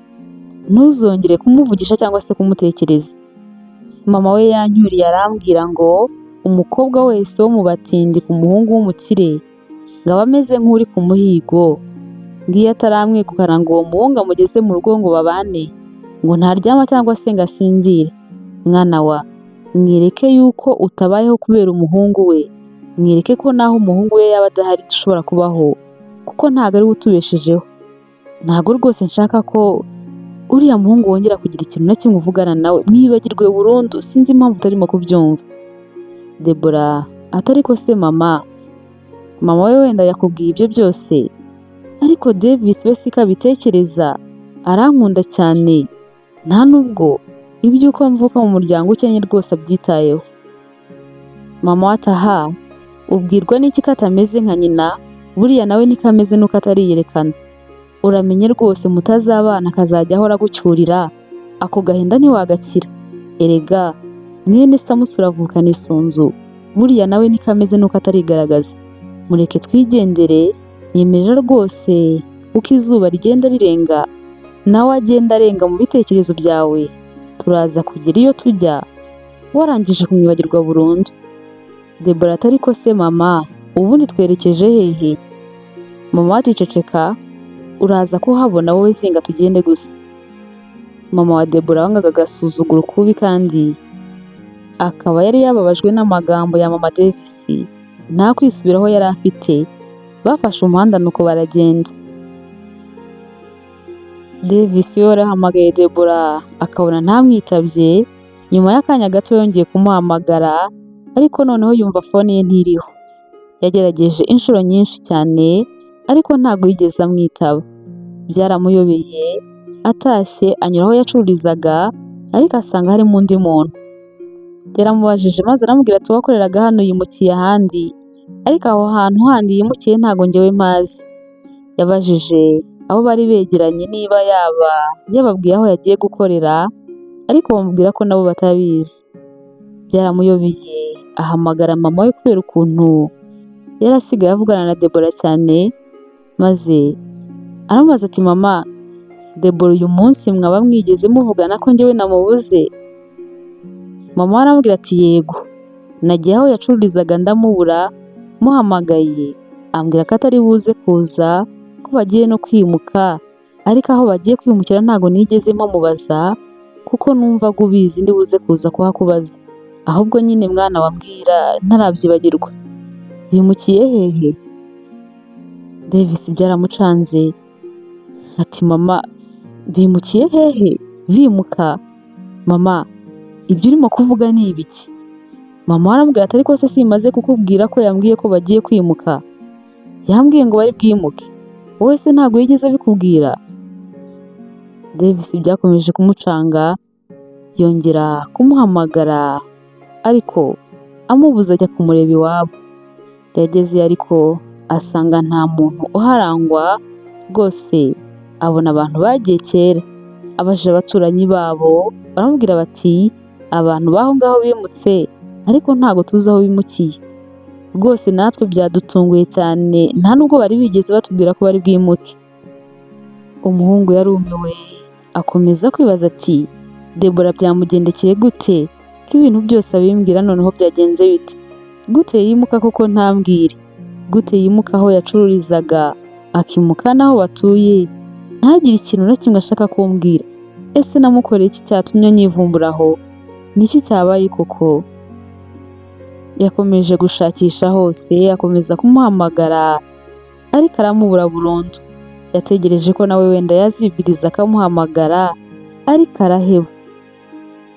ntuzongere kumuvugisha cyangwa se kumutekereza. Mama we yancyuriye, arambwira ngo umukobwa wese wo mu batindi ku muhungu w'umukire ngo aba ameze nk'uri ku muhigo, ngo iyo ataramwegukana ngo uwo muhungu amugeze mu rugo ngo babane, ngo ntaryama cyangwa se ngo asinzire. Mwana wa, mwereke yuko utabayeho kubera umuhungu we, mwereke ko naho umuhungu we yaba adahari dushobora kubaho, kuko ntabwo ari we utubeshejeho. Ntabwo rwose nshaka ko uriya muhungu wongera kugira ikintu na kimwe uvugana nawe, mwibagirwe burundu, sinzi impamvu utarimo kubyumva." Debora ati: "Ariko se mama, mama we wenda yakubwiye ibyo byose, ariko Davis we siko abitekereza, arankunda cyane, nta nubwo Iby'uko mvuka mu muryango ukennye rwose abyitayeho. Mama we ati: "Aha, ubwirwa n'iki ko atameze nka nyina? Buriya nawe niko ameze, nuko atariyerekana. Uramenye rwose mutazabana akazajya ahora agucyurira, ako gahinda ntiwagakira. Erega mwene Samusure avukana isunzu, buriya nawe niko ameze nuko atarigaragaza. Mureke twigendere, nyemerera rwose, uko izuba rigenda rirenga nawe agenda arenga mu bitekerezo byawe, turaza kugera iyo tujya warangije kumwibagirwa burundu." Debora ati: "Ariko se mama, ubundi twerekeje hehe?" Mama ati: "Ceceka, uraza kuhabona, wowe zinga tugende gusa." Mama wa Debora wangaga agasuzuguro kubi, kandi akaba yari yababajwe n'amagambo ya mama Davis, nta kwisubiraho yari afite. Bafashe umuhanda nuko baragenda. Davis we warahamagaye Debora akabona ntamwitabye. Nyuma y'akanya gato yongeye kumuhamagara, ariko noneho yumva phone ye ntiriho. Yagerageje inshuro nyinshi cyane, ariko ntabwo yigeze amwitaba. Byaramuyobeye. Atashye anyura aho yacururizaga, ariko asanga harimo undi muntu. Yaramubajije maze aramubwira ati: "Uwakoreraga hano yimukiye ahandi, ariko aho hantu handi yimukiye ntabwo njyewe mpazi." Yabajije abo bari begeranye niba yaba yababwiye aho yagiye gukorera, ariko bamubwira ko nabo batabizi. Byaramuyobeye, ahamagara mama we kubera ukuntu yari asigaye avugana na Debora cyane, maze aramubaza ati: "Mama, Debora uyu munsi mwaba mwigeze muvugana ko njyewe namubuze?" Mama we aramubwira ati: "Yego, nagiye aho yacururizaga ndamubura, muhamagaye ambwira ko atari buze kuza, ko bagiye no kwimuka, ariko aho bagiye kwimukira ntabwo nigeze mpamubaza kuko numvaga ubizi ndi buze kuza kuhakubaza. Ahubwo nyine mwana wambwira ntarabyibagirwa, bimukiye hehe?" Davis byaramucanze, ati: "Mama, bimukiye hehe? Bimuka? Mama, ibyo urimo kuvuga ni ibiki?" Mama aramubwira ati: "Ariko se simaze kukubwira ko yambwiye ko bagiye kwimuka? Yambwiye ngo bari bwimuke, wowe se ntabwo yigeze abikubwira?" Davis byakomeje kumucanga, yongera kumuhamagara ariko amubuza, ajya kumureba iwabo. Yagezeyo ariko asanga nta muntu uharangwa rwose, abona abantu bagiye kera. Abajije abaturanyi babo baramubwira bati: "Abantu b'aho ngaho bimutse, ariko ntabwo tuzi aho bimukiye rwose, natwe byadutunguye cyane, nta nubwo bari bigeze batubwira ko bari bwimuke." Umuhungu yarumiwe, akomeza kwibaza ati: "Debora byamugendekeye gute ko ibintu byose abimbwira? Noneho byagenze bite? Gute yimuka koko ntambwire? Gute yimuka aho yacururizaga, akimuka n'aho batuye, ntagire ikintu na kimwe ashaka kumbwira? Ese namukoreye iki cyatumye anyivumburaho? Ni iki cyabaye koko?" Yakomeje gushakisha hose, akomeza kumuhamagara, ariko aramubura burundu. Yategereje ko nawe wenda yazibwiriza akamuhamagara, ariko araheba.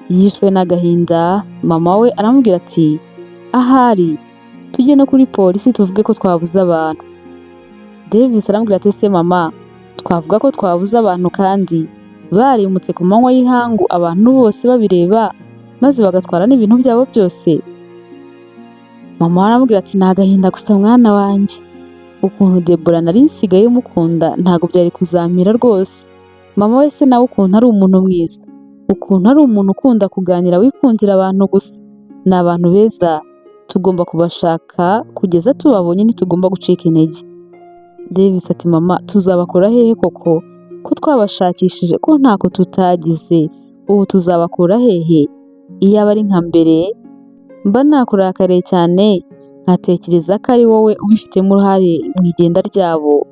Yishwe n'agahinda. Mama we aramubwira ati: "Ahari tujye no kuri polisi tuvuge ko twabuze abantu." Davis aramubwira ati: "Ese mama, twavuga ko twabuze abantu kandi barimutse ku manywa y'ihangu, abantu bose babireba, maze bagatwara n'ibintu byabo byose?" Mama we aramubwira ati: "Ni agahinda gusa mwana wanjye, ukuntu Debora nari nsigaye mukunda ntabwo byari kuzampira rwose. Mama we se nawe ukuntu ari umuntu mwiza, ukuntu ari umuntu ukunda kuganira, wikundira abantu gusa. Ni abantu beza, tugomba kubashaka kugeza tubabonye, ntitugomba gucika intege." Davis ati: "Mama, tuzabakura hehe koko, ko twabashakishije, ko ntako tutagize, ubu tuzabakura hehe? Iyaba ari nka mbere mba nakurakariye cyane, nkatekereza ko ari wowe ubifitemo uruhare mu igenda ryabo,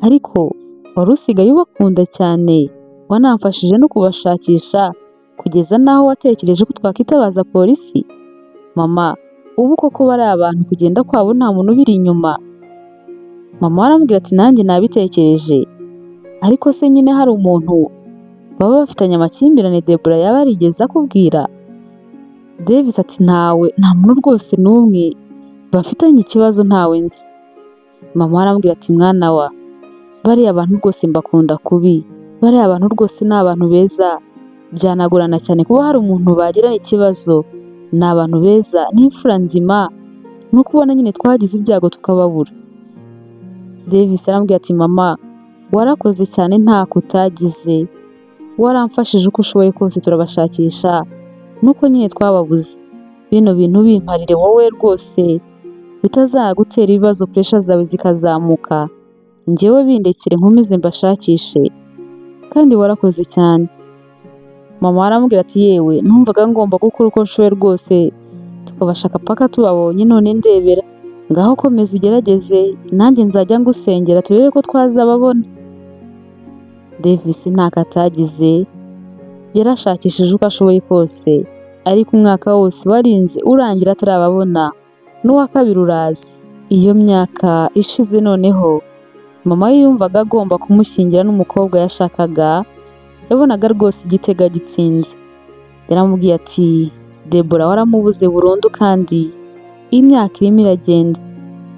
ariko wari usigaye ubakunda cyane, wanamfashije no kubashakisha, kugeza n'aho watekereje ko twakwitabaza polisi. Mama, ubu koko bari abantu kugenda kwabo nta muntu ubiri inyuma?" Mama we aramubwira ati: "Nanjye nabitekereje, ariko se nyine hari umuntu baba bafitanye amakimbirane Debora yaba yarigeze akubwira?" Davis ati: "Ntawe, nta muntu rwose n'umwe bafitanye ikibazo, ntawe nzi." Mama we aramubwira ati: "Mwana wa, bariya bantu rwose mbakunda kubi, bariya bantu rwose ni abantu beza. Byanagorana cyane kuba hari umuntu bagirana ikibazo. Ni abantu beza, ni imfura nzima, ni uko ubona nyine twagize ibyago tukababura. Davis aramubwira ati: "Mama, warakoze cyane, ntako utagize, waramfashije uko ushoboye kose turabashakisha, nuko nyine twababuze. Bino bintu bimparire wowe rwose, bitazagutera ibibazo, pressure zawe zikazamuka. Njyewe bindekere nkomeze mbashakishe, kandi warakoze cyane." Mama aramubwira ati: "Yewe, numvaga ngomba gukora uko nshoboye rwose tukabashaka paka tubabonye. None ndebera ngaho, komeza ugerageze, nanjye nzajya ngusengera turebe ko twazababona." Davis ntako atagize, yarashakishije uko ashoboye kose, ariko umwaka wose warinze urangira atarababona, n'uwa kabiri uraza. Iyo myaka ishize noneho mama we yumvaga agomba kumushyingira n'umukobwa yashakaga, yabonaga rwose igitego gitsinze. Yaramubwiye ati: "Debora waramubuze burundu kandi imyaka irimo iragenda.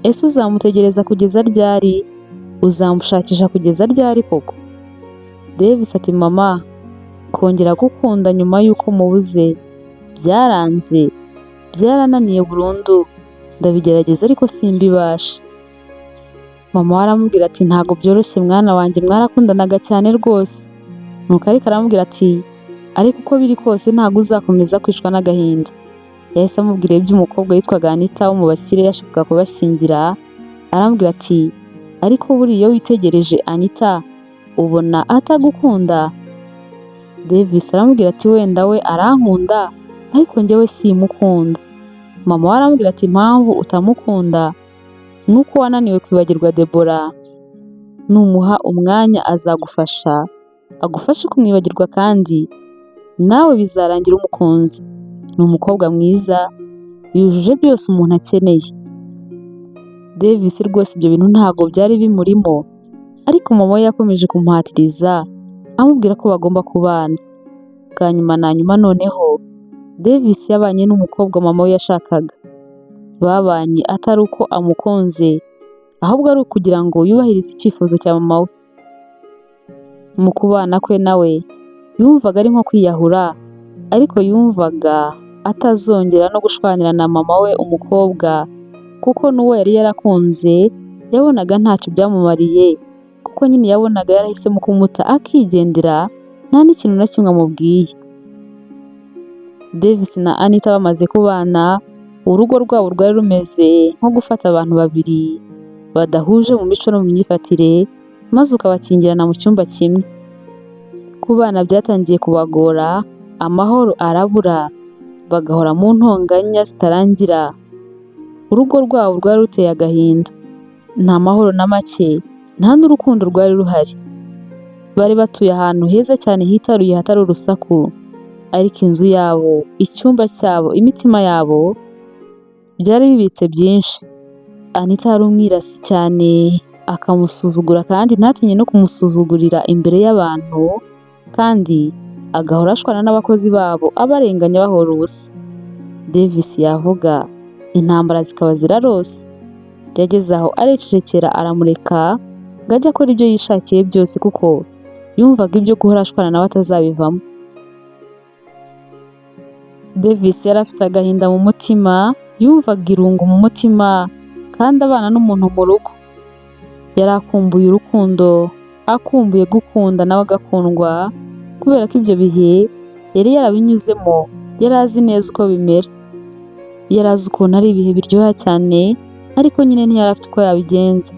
Ese uzamutegereza kugeza ryari? Uzamushakisha kugeza ryari koko?" Davis ati: "Mama, kongera gukunda nyuma y'uko mubuze byaranze, byarananiye burundu, ndabigerageza ariko simbibasha." Mama we aramubwira ati: "Ntabwo byoroshye mwana wanjye, mwarakundanaga cyane rwose." Nuko ariko aramubwira ati: "Ariko uko biri kose ntabwo uzakomeza kwicwa n'agahinda." Yahise amubwira iby'umukobwa witwaga Anita wo mu bakire yashakaga kubashyingira, aramubwira ati: "Ariko buriya iyo witegereje Anita ubona atagukunda?" Davis aramubwira ati: "Wenda we arankunda, ariko njyewe simukunda." Mama we aramubwira ati: "Impamvu utamukunda ni uko wananiwe kwibagirwa Debora. Numuha umwanya azagufasha, agufashe kumwibagirwa, kandi nawe bizarangira umukunze. Ni umukobwa mwiza, yujuje byose umuntu akeneye." Davis rwose ibyo bintu ntabwo byari bimurimo, ariko mama we yakomeje kumuhatiriza amubwira ko bagomba kubana. Bwa nyuma na nyuma noneho Davis yabanye n'umukobwa mama we yashakaga. Babanye atari uko amukunze, ahubwo ari ukugira ngo yubahirize icyifuzo cya mama we. Mu kubana kwe nawe yumvaga ari nko kwiyahura, ariko yumvaga atazongera no gushwanira na mama we umukobwa, kuko n'uwo yari yarakunze yabonaga ntacyo byamumariye, kuko nyine yabonaga yarahisemo kumuta akigendera nta n'ikintu na kimwe amubwiye. Davis na Anita bamaze kubana, urugo rwabo rwari rumeze nko gufata abantu babiri badahuje mu mico no mu myifatire, maze ukabakingirana mu cyumba kimwe. Kubana byatangiye kubagora, amahoro arabura, bagahora mu ntonganya zitarangira. Urugo rwabo rwari ruteye agahinda, nta mahoro na make, nta n'urukundo rwari ruhari. Bari batuye ahantu heza cyane hitaruye hatari urusaku, ariko inzu yabo, icyumba cyabo, imitima yabo byari bibitse byinshi. Anita yari umwirasi cyane, akamusuzugura kandi ntatinye no kumusuzugurira imbere y'abantu, kandi agahora ashwana n'abakozi babo abarenganya bahora ubusa. Davis yavuga intambara zikaba zirarose. Yageze aho aricecekera, aramureka ngo ajye akora ibyo yishakiye byose, kuko yumvaga ibyo guhora ashwana nawe atazabivamo. Davis yari afite agahinda mu mutima, yumvaga irungu mu mutima kandi abana n'umuntu mu rugo. Yari akumbuye urukundo, akumbuye gukunda nawe agakundwa, kubera ko ibyo bihe yari yarabinyuzemo, yari azi neza uko bimera. Yari azi ukuntu ari ibihe biryoha cyane, ariko nyine ntiyari afite uko yabigenza.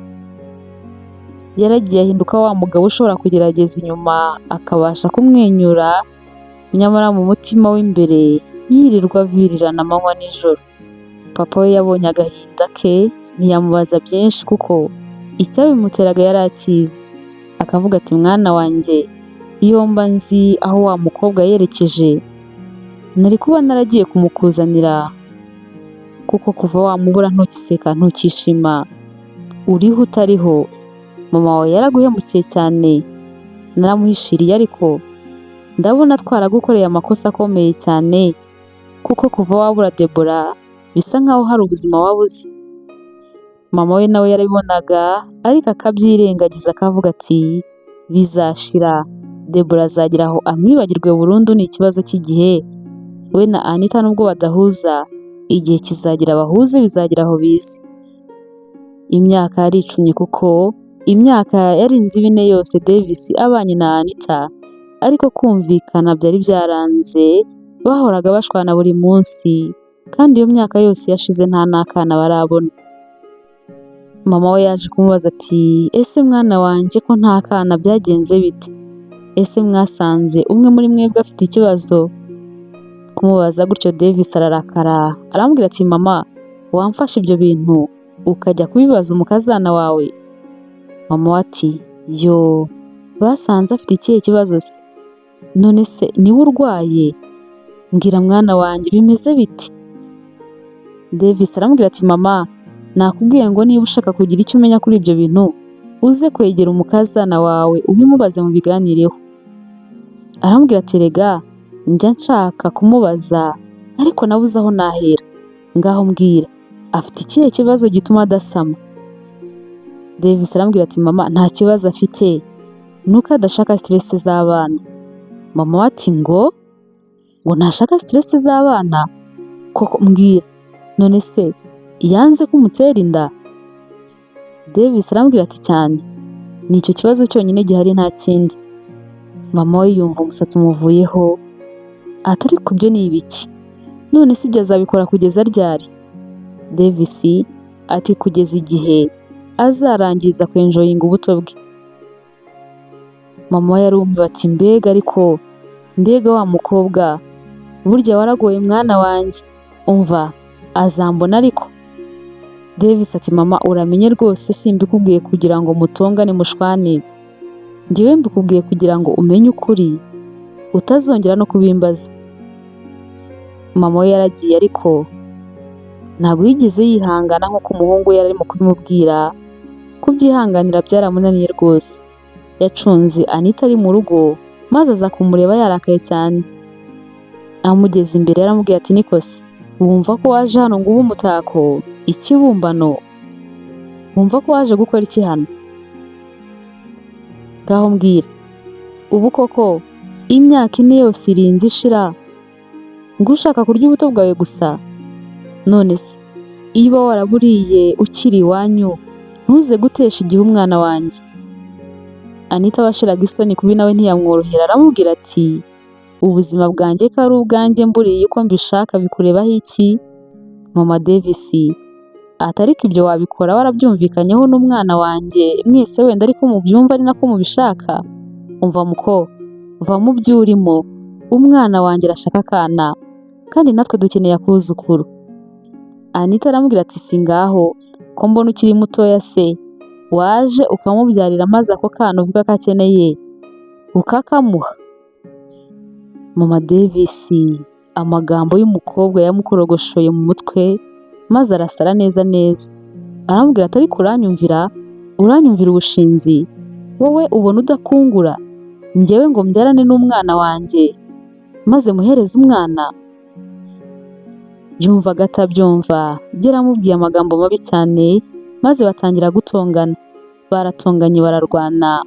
Yaragiye ahinduka wa mugabo ushobora kugerageza inyuma akabasha kumwenyura, nyamara mu mutima w'imbere yirirwa avirirana amanywa n'ijoro. Papa we yabonye agahinda ke ntiyamubaza byinshi, kuko icyabimuteraga yari akizi. Akavuga ati: "Mwana wanjye, iyo mba nzi aho wa mukobwa yerekeje nari kuba naragiye kumukuzanira, kuko kuva wamubura ntukiseka, ntukishima, uriho utariho. Mama wawe yaraguhemukiye cyane, naramuhishiriye, ariko ndabona twaragukoreye amakosa akomeye cyane, kuko kuva wabura Debora bisa nkaho hari ubuzima wabuze." Mama we nawe yarabibonaga ariko akabyirengagiza, akavuga ati: "Bizashira, Debora azagera aho amwibagirwe burundu, ni ikibazo cy'igihe. We na Anita nubwo badahuza, igihe kizagira bahuze, bizagira aho bize. Imyaka yaricumye kuko imyaka yarinze 4 yose Davis abanye na Anita, ariko kumvikana byari byaranze, bahoraga bashwana buri munsi, kandi iyo myaka yose yashize nta n'akana barabona. Mama we yaje kumubaza ati: "Ese mwana wanjye, ko nta kana, byagenze bite? Ese mwasanze umwe muri mwebwe afite ikibazo?" Kumubaza gutyo, Davis ararakara, arambwira ati: "Mama, wamfashe ibyo bintu ukajya kubibaza umukazana wawe?" Mama we ati: "Yo, basanze afite ikihe kibazo se? None se niwe urwaye? Mbwira mwana wanjye, bimeze bite?" Davis aramubwira ati: "Mama, nakubwiye ngo niba ushaka kugira icyo umenya kuri ibyo bintu, uze kwegera umukazana wawe ubimubaze mubiganireho." Aramubwira ati: "Rega njya nshaka kumubaza ariko nabuze aho nahera. Ngaho mbwira, afite ikihe kibazo gituma adasama?" Davis arambwira ati: "Mama, nta kibazo afite, nuko adashaka stress z'abana." Mama we ati: Ngo ntashaka stress z'abana koko? Mbwira, none se yanze ko umutera inda?" Davis arambwira ati: "Cyane, ni icyo kibazo cyonyine gihari, nta kindi." Mama we yumva umusatsi umuvuyeho, ati: "Ariko ibyo ni ibiki? None se ibyo azabikora kugeza ryari?" Davis ati: "Kugeza igihe azarangiriza kwenjoyinga ubuto bwe." Mama we yarumiwe ati: "Mbega, ariko mbega wa mukobwa, burya waragoye mwana wanjye, umva azambona ariko." Davis ati: "Mama, uramenye rwose, simbikubwiye kugira ngo mutongane mushwane, njyewe mbikubwiye kugira ngo umenye ukuri, utazongera no kubimbaza." Mama we yaragiye, ariko ntabwo yigeze yihangana nk'uko umuhungu we yari arimo kubimubwira. Kubyihanganira byaramunaniye rwose. Yacunze Anita ari mu rugo, maze aza kumureba yarakaye cyane. Amugeze imbere yaramubwiye ati: "Niko se, wumva ko waje hano ngo ube umutako, ikibumbano? Wumva ko waje gukora iki hano? Ngaho mbwira, ubu koko imyaka 4 yose irinze ishira ngo ushaka kurya ubuto bwawe gusa? None se iyo uba waraburiye ukiri iwanyu, ntuze gutesha igihe umwana wanjye." Anita washiraga isoni kubi nawe ntiyamworohera, aramubwira ati: "Ubuzima bwanjye ko ari ubwanjye, mburiye uko mbishaka, bikurebaho iki?" Mama Davis ati: "Ariko ibyo wabikora warabyumvikanyeho n'umwana wanjye mwese wenda, ariko mubyumva ari nako mubishaka. Umva muko, va mu byo urimo, umwana wanjye arashaka akana kandi natwe dukeneye akuzukuru." Anita aramubwira ati: "Si ngaho ko mbona ukiri mutoya se, waje ukamubyarira maze ako kana uvuga ko akeneye ukakamuha?" Mama Davis amagambo y'umukobwa yamukorogoshoye mu mutwe, maze arasara neza neza. Aramubwira ati: "Ariko uranyumvira, uranyumvira ubushinzi? Wowe ubona udakungura njyewe ngo mbyarane n'umwana wanjye maze muhereze umwana?" Yumvaga atabyumva, yaramubwiye amagambo mabi cyane, maze batangira gutongana. Baratonganye, bararwana,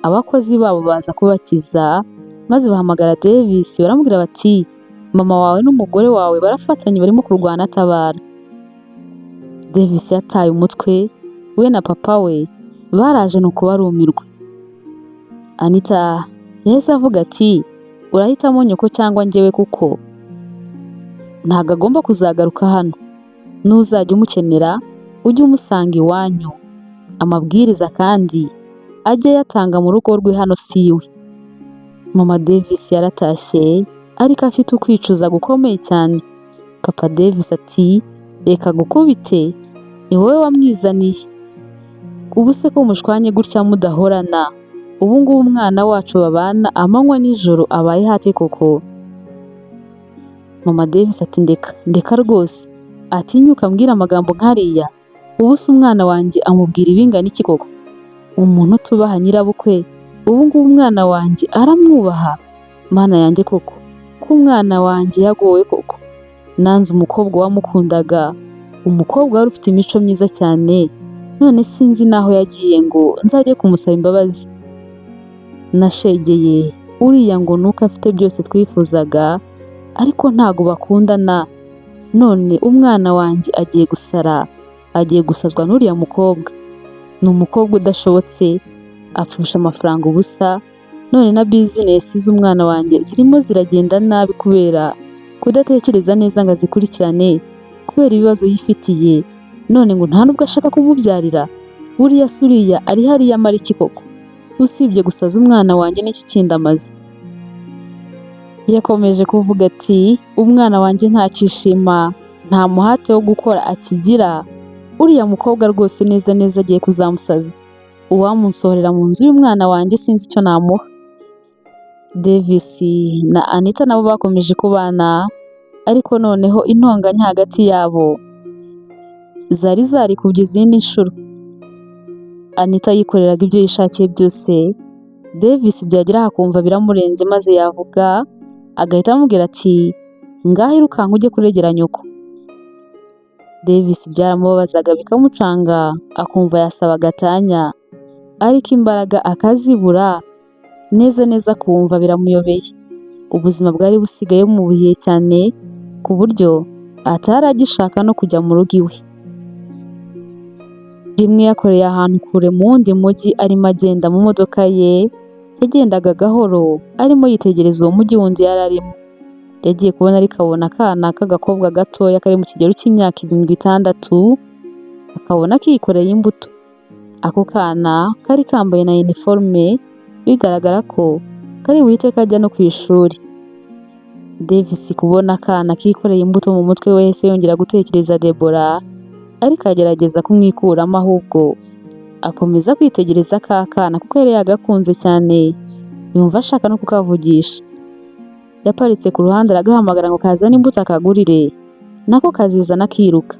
abakozi babo baza kubakiza, maze bahamagara Davis, baramubwira bati: "Mama wawe n'umugore wawe barafatanye, barimo kurwana, atabara." Davis yataye umutwe, we na papa we baraje, nuko barumirwa. Anita yahise avuga ati: "Urahitamo nyoko cyangwa njyewe, kuko ntabwo agomba kuzagaruka hano. Nuzajya umukenera ujye umusanga iwanyu, amabwiriza kandi ajye ayatanga mu rugo rwe, hano si iwe." Mama Davis yaratashye ariko afite ukwicuza gukomeye cyane. Papa Davis ati: "Reka gukubite, ni wowe wamwizaniye. Ubu se ko mushwanye gutya mudahorana, ubu ngubu umwana wacu babana amanywa nijoro abaye hate koko?" Mama Davis ati: "Ndeka, ndeka rwose, atinyuka ambwira amagambo nk'ariya? Ubu se umwana wanjye amubwira ibingana iki koko? Umuntu utubaha nyirabukwe, ubu ngubu umwana wanjye aramwubaha? Mana yanjye koko, ko umwana wanjye yagowe koko! Nanze umukobwa wamukundaga, umukobwa wari ufite imico myiza cyane, none sinzi n'aho yagiye ngo nzajye kumusaba imbabazi. Nashegeye." Uriya ngo nuko afite byose twifuzaga, ariko ntago bakundana. None umwana wanjye agiye gusara, agiye gusazwa n'uriya mukobwa. Ni umukobwa udashobotse, apfusha amafaranga ubusa, none na bizinesi z'umwana wanjye zirimo ziragenda nabi kubera kudatekereza neza ngo azikurikirane, kubera ibibazo yifitiye, none ngo nta nubwo ashaka kumubyarira. Buriya se uriya ari hariya amara iki koko? Usibye gusaza umwana wanjye n'iki kindi amaze?" Yakomeje kuvuga ati: "Umwana wanjye ntakishima, nta muhate wo gukora akigira, uriya mukobwa rwose neza neza agiye kuzamusaza. Uwamunsohorera mu nzu y'umwana wanjye sinzi icyo namuha." Davis na Anita nabo bakomeje kubana, ariko noneho intonganya hagati yabo zari zarikubye izindi nshuro. Anita yikoreraga ibyo yishakiye byose, Davis byagera aho akumva biramurenze, maze yavuga agahita amubwira ati: "Ngaho irukanka ujye kuregera nyoko." Davis byaramubabazaga bikamucanga, akumva yasaba gatanya, ariko imbaraga akazibura, neza neza akumva biramuyobeye. Ubuzima bwari busigaye bumubihiye cyane ku buryo atari agishaka no kujya mu rugo iwe. Rimwe yakoreye ahantu kure mu wundi mujyi, arimo agenda mu modoka ye, yagendaga gahoro arimo yitegereza uwo mujyi wundi yari arimo. Yagiye kubona ariko abona akana k'agakobwa gatoya kari mu kigero cy'imyaka 7, 6, akabona kikoreye imbuto. Ako kana kari kambaye na iniforume, bigaragara ko kari buhite kajya no ku ishuri. Davis kubona akana kikoreye imbuto, mu mutwe we yahise yongera gutekereza Debora, ariko agerageza kumwikuramo, ahubwo akomeza kwitegereza ka kana kuko yari yagakunze cyane, yumva ashaka no kukavugisha. Yaparitse ku ruhande aragahamagara ngo kazane imbuto akagurire, nako kazizana kiruka.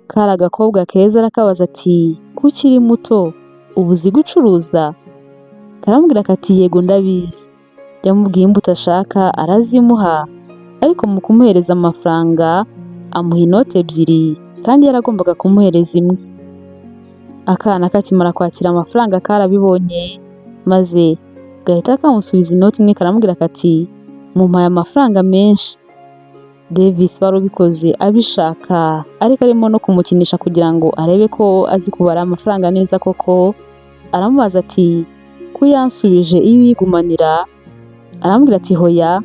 Kari agakobwa keza. Arakabaza ati: "Ko ukiri muto, ubu uzi gucuruza?" Karamubwira kati: "Yego, ndabizi." Yamubwiye imbuto ashaka arazimuha, ariko mu kumuhereza amafaranga amuha inoti ebyiri kandi yaragombaga kumuhereza imwe. Akana kakimara kwakira amafaranga karabibonye, maze gahita kamusubiza inoti imwe, karamubwira kati: "Mumpaye amafaranga menshi." Davis wari ubikoze abishaka ariko arimo no kumukinisha kugira ngo arebe ko azi kubara amafaranga neza koko, aramubaza ati: "Ko uyansubije, iyo uyigumanira?" Arambwira ati: "Hoya,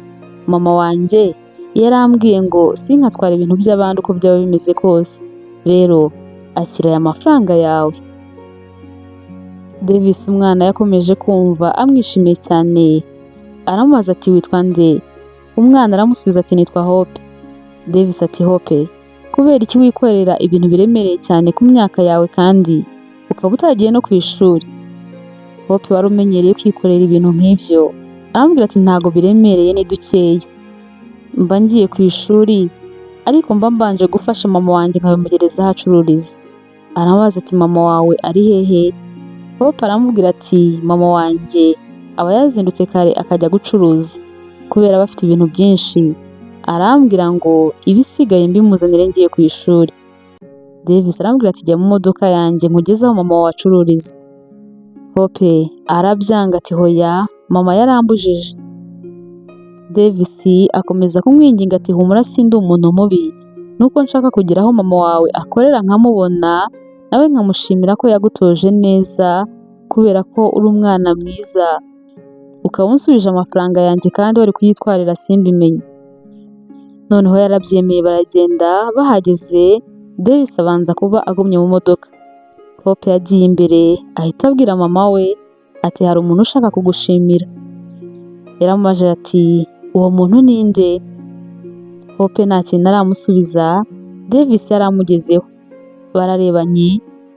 mama wanjye yarambwiye ngo sinkatwara ibintu by'abandi uko byaba bimeze kose, rero akira aya mafaranga yawe." Davis umwana yakomeje kumva amwishimiye cyane, aramubaza ati: "Witwa nde?" Umwana aramusubiza ati: "Nitwa Hope." Davis ati: "Hope, kubera iki wikorera ibintu biremereye cyane ku myaka yawe kandi ukaba utagiye no ku ishuri?" Hope wari umenyereye kwikorera ibintu nk'ibyo aramubwira ati: "Ntago biremereye, ni dukeya. Mba ngiye ku ishuri, ariko mba mbanje gufasha mama wanjye nkabimugereza aho acururiza." Aramubaza ati: "Mama wawe ari hehe?" Hope aramubwira ati: "Mama wanjye aba yazindutse kare akajya gucuruza kubera aba afite ibintu byinshi, arambwira ngo ibisigaye mbimuzanire ngiye ku ishuri." Davis arambwira ati: "Jya mu modoka yanjye nkugeze aho mama wawe acururiza." Hope arabyanga ati: "Hoya, mama yarambujije." Davis akomeza kumwinginga ati: "Humura, sindi umuntu mubi, nuko nshaka kugera aho mama wawe akorera nkamubona, nawe nkamushimira ko yagutoje neza, kubera ko uri umwana mwiza, ukaba unsubije amafaranga yanjye kandi wari kuyitwarira simbimenye." Noneho yarabyemeye, baragenda. Bahageze Davis abanza kuba agumye mu modoka. Hope yagiye imbere ahita abwira mama we ati: "Hari umuntu ushaka kugushimira." Yaramubajije ati: "Uwo muntu ni nde?" Hope nta kintu aramusubiza, Davis yari amugezeho. Bararebanye,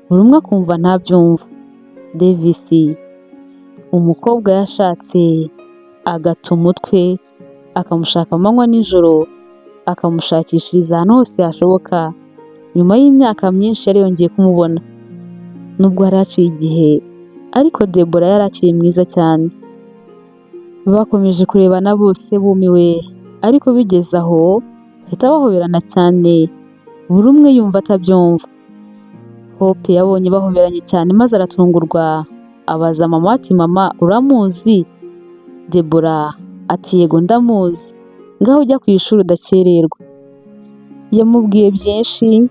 buri umwe akumva ntabyumva. Davis umukobwa yashatse agata umutwe, akamushaka amanywa nijoro, akamushakishiriza ahantu hose hashoboka, nyuma y'imyaka myinshi yari yongeye kumubona. Nubwo hari haciye igihe, ariko Debora yari akiri mwiza cyane. Bakomeje kurebana bose bumiwe, ariko bigeze aho bahita bahoberana cyane, buri umwe yumva atabyumva. Hope yabonye bahoberanye cyane maze aratungurwa, abaza mama ati: "Mama, uramuzi?" Debora ati: "Yego ndamuzi, ngaho ujya ku ishuri udakererwa." Yamubwiye byinshi,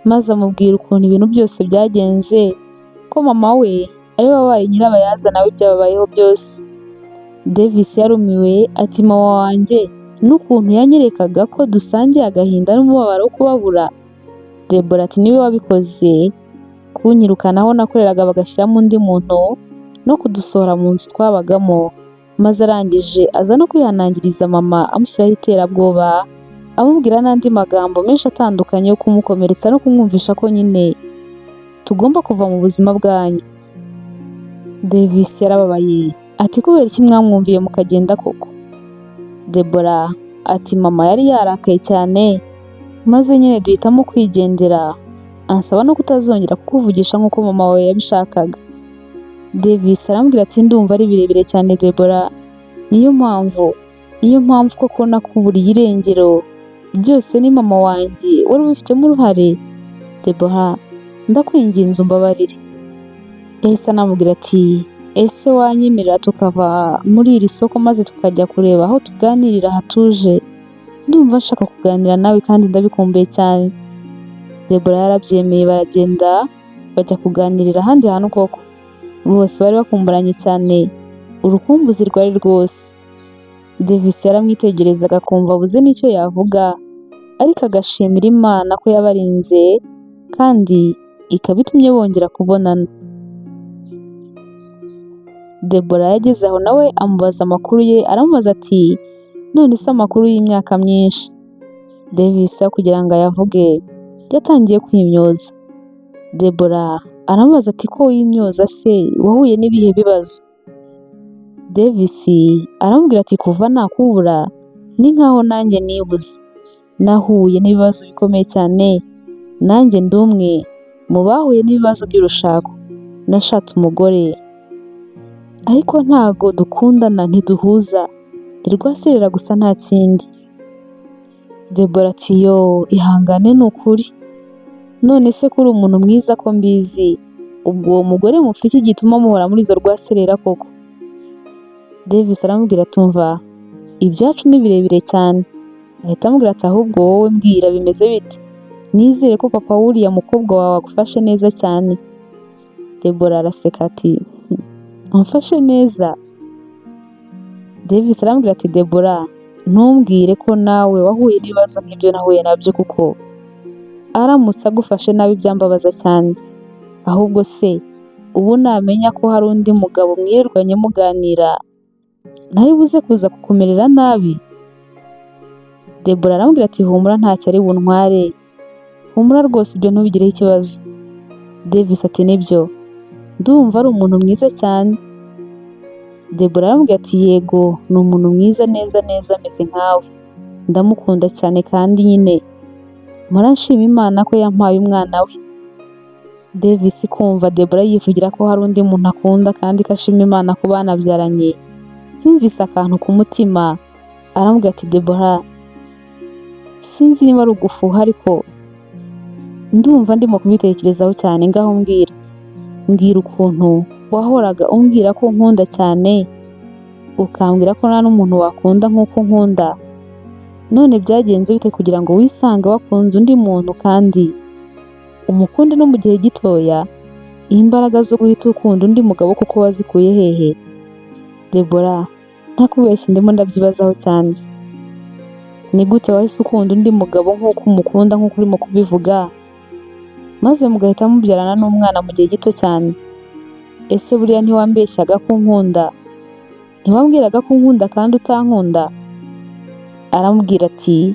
maze amubwira ukuntu ibintu byose byagenze, ko mama we ariwe wabaye nyirabayazana w'ibyababayeho byose. Davis yarumiwe ati: "Mama wanjye n'ukuntu yanyerekaga ko dusangiye agahinda n'umubabaro wo kubabura?" Debora ati: "Niwe wabikoze, kunyirukana aho nakoreraga bagashyiramo undi muntu no kudusohora mu nzu twabagamo, maze arangije aza no kwihanangiriza mama amushyiraho iterabwoba, amubwira n'andi magambo menshi atandukanye yo kumukomeretsa no kumwumvisha ko nyine tugomba kuva mu buzima bwanyu." Davis yarababaye ati: "Kubera iki mwamwumviye mukagenda koko?" Debora ati: "Mama yari yarakaye cyane, maze nyine duhitamo kwigendera, ansaba no kutazongera kukuvugisha nk'uko mama wawe yabishakaga." Davis arambwira ati: "Ndumva ari birebire cyane Debora, niyo mpamvu koko nakuburiye irengero, byose ni mama wanjye wari ubifitemo uruhare. Debora, ndakwinginze umbabarire." Yahise anamubwira ati: "Ese wanyemerera tukava muri iri soko maze tukajya kureba aho tuganirira hatuje? Ndumva nshaka kuganira nawe kandi ndabikumbuye cyane." Debora yarabyemeye, baragenda bajya kuganirira ahandi hantu koko. Bose bari bakumburanye cyane, urukumbuzi rwari rwose. Davis yaramwitegerezaga akumva abuze n'icyo yavuga, ariko agashimira Imana ko yabarinze kandi ikaba itumye bongera kubonana. Debora yageze aho nawe amubaza amakuru ye, aramubaza ati: "None se amakuru y'imyaka myinshi?" Davis aho kugira ngo ayavuge yatangiye kwimyoza. Debora aramubaza ati: "Ko wimyoza se, wahuye n'ibihe bibazo?" Davis aramubwira ati: "Kuva nakubura ni nkaho nanjye nibuze, nahuye n'ibibazo bikomeye cyane, nanjye ndi umwe mu bahuye n'ibibazo by'urushako. Nashatse umugore ariko ntago dukundana, ntiduhuza, ni rwaserera gusa, nta kindi." Debora ati: "Yo, ihangane ni ukuri. None se ko uri umuntu mwiza ko mbizi, ubwo uwo mugore mupfa iki gituma muhora muri izo rwaserera koko?" Davis aramubwira ati: "Umva, ibyacu ni birebire cyane." Ahita amubwira ati: "Ahubwo wowe mbwira, bimeze bite? Nizere ko papa w'uriya mukobwa wawe agufashe neza cyane." Debora araseka ati: "Amfashe neza?" Davis arambwira ati: "Debora, ntumbwire ko nawe wahuye n'ibibazo nk'ibyo nahuye nabyo, kuko aramutse agufashe nabi byambabaza cyane. Ahubwo se ubu namenya ko hari undi mugabo mwirirwanye muganira, ntari buze kuza kukumerera nabi?" Debora aramubwira ati: "Humura, ntacyo ari buntware, humura rwose, ibyo ntubigireho ikibazo." Davis ati: "Nibyo, ndumva ari umuntu mwiza cyane." Debora aramubwira ati: "Yego, ni umuntu mwiza neza neza, ameze nkawe, ndamukunda cyane kandi nyine mpora nshima Imana ko yampaye umwana we." Davis kumva Debora yivugira ko hari undi muntu akunda kandi ko ashima Imana ko banabyaranye, yumvise akantu ku mutima, aramubwira ati: "Debora, sinzi niba ari ugufuha, ariko ndumva ndimo kubitekerezaho cyane. Ngaho mbwira, mbwira ukuntu wahoraga umbwira ko unkunda cyane, ukambwira ko nta n'umuntu wakunda nk'uko unkunda, none byagenze bite kugira ngo wisange wakunze undi muntu kandi umukunde no mu gihe gitoya? Imbaraga zo guhita ukunda undi mugabo kuko wazikuye hehe? Debora, ntakubeshye, ndimo ndabyibazaho cyane. Ni gute wahise ukunda undi mugabo nk'uko umukunda, nk'uko urimo kubivuga, maze mugahita mubyarana n'umwana mu gihe gito cyane? Ese buriya ntiwambeshyaga ko unkunda? Ntiwambwiraga ko unkunda kandi utankunda?" Aramubwira ati: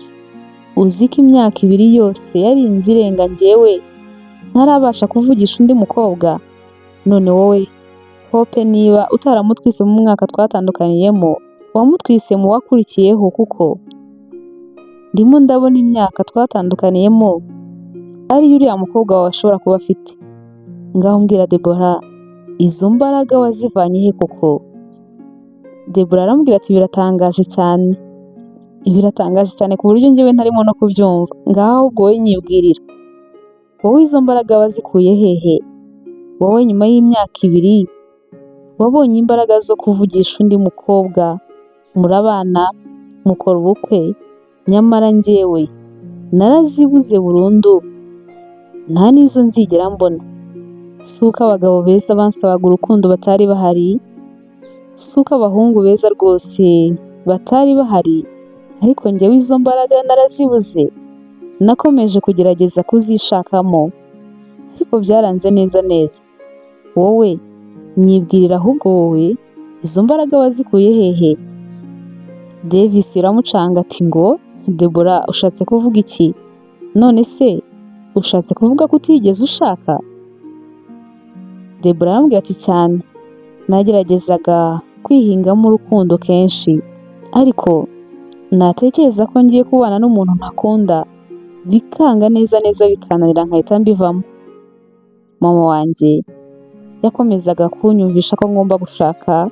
"Uzi ko imyaka 2 yose yarinze irenga njyewe ntarabasha kuvugisha undi mukobwa? None wowe Hope, niba utaramutwise mu mwaka twatandukaniyemo, wamutwise mu wakurikiyeho, kuko ndimo ndabona imyaka twatandukaniyemo ariyo uriya mukobwa wawe ashobora kuba afite. Ngaho mbwira Debora, izo mbaraga wazivanye he koko?" Debora aramubwira ati: "Biratangaje cyane, biratangaje cyane ku buryo njyewe ntarimo no kubyumva. Ngaho ahubwo wowe nyibwirira, wowe izo mbaraga wazikuye hehe? Wowe nyuma y'imyaka 2 wabonye imbaraga zo kuvugisha undi mukobwa?" Murabana, mukora ubukwe, nyamara njyewe narazibuze burundu, nta n'izo nzigera mbona. Si uko abagabo beza bansabaga urukundo batari bahari, si uko abahungu beza rwose batari bahari, ariko njyewe izo mbaraga narazibuze. Nakomeje kugerageza kuzishakamo, ariko byaranze neza neza. Wowe nyibwirira ahubwo, wowe izo mbaraga wazikuye hehe?" Davis iramucanga ati: "Ngo Debora, ushatse kuvuga iki? None se ushatse kuvuga ko utigeze ushaka?" Debora aramubwira ati: "Cyane, nageragezaga kwihingamo urukundo kenshi, ariko natekereza ko ngiye kubana n'umuntu ntakunda bikanga neza neza, bikananira, nkahita mbivamo. Mama wanjye yakomezaga kunyumvisha ko ngomba gushaka,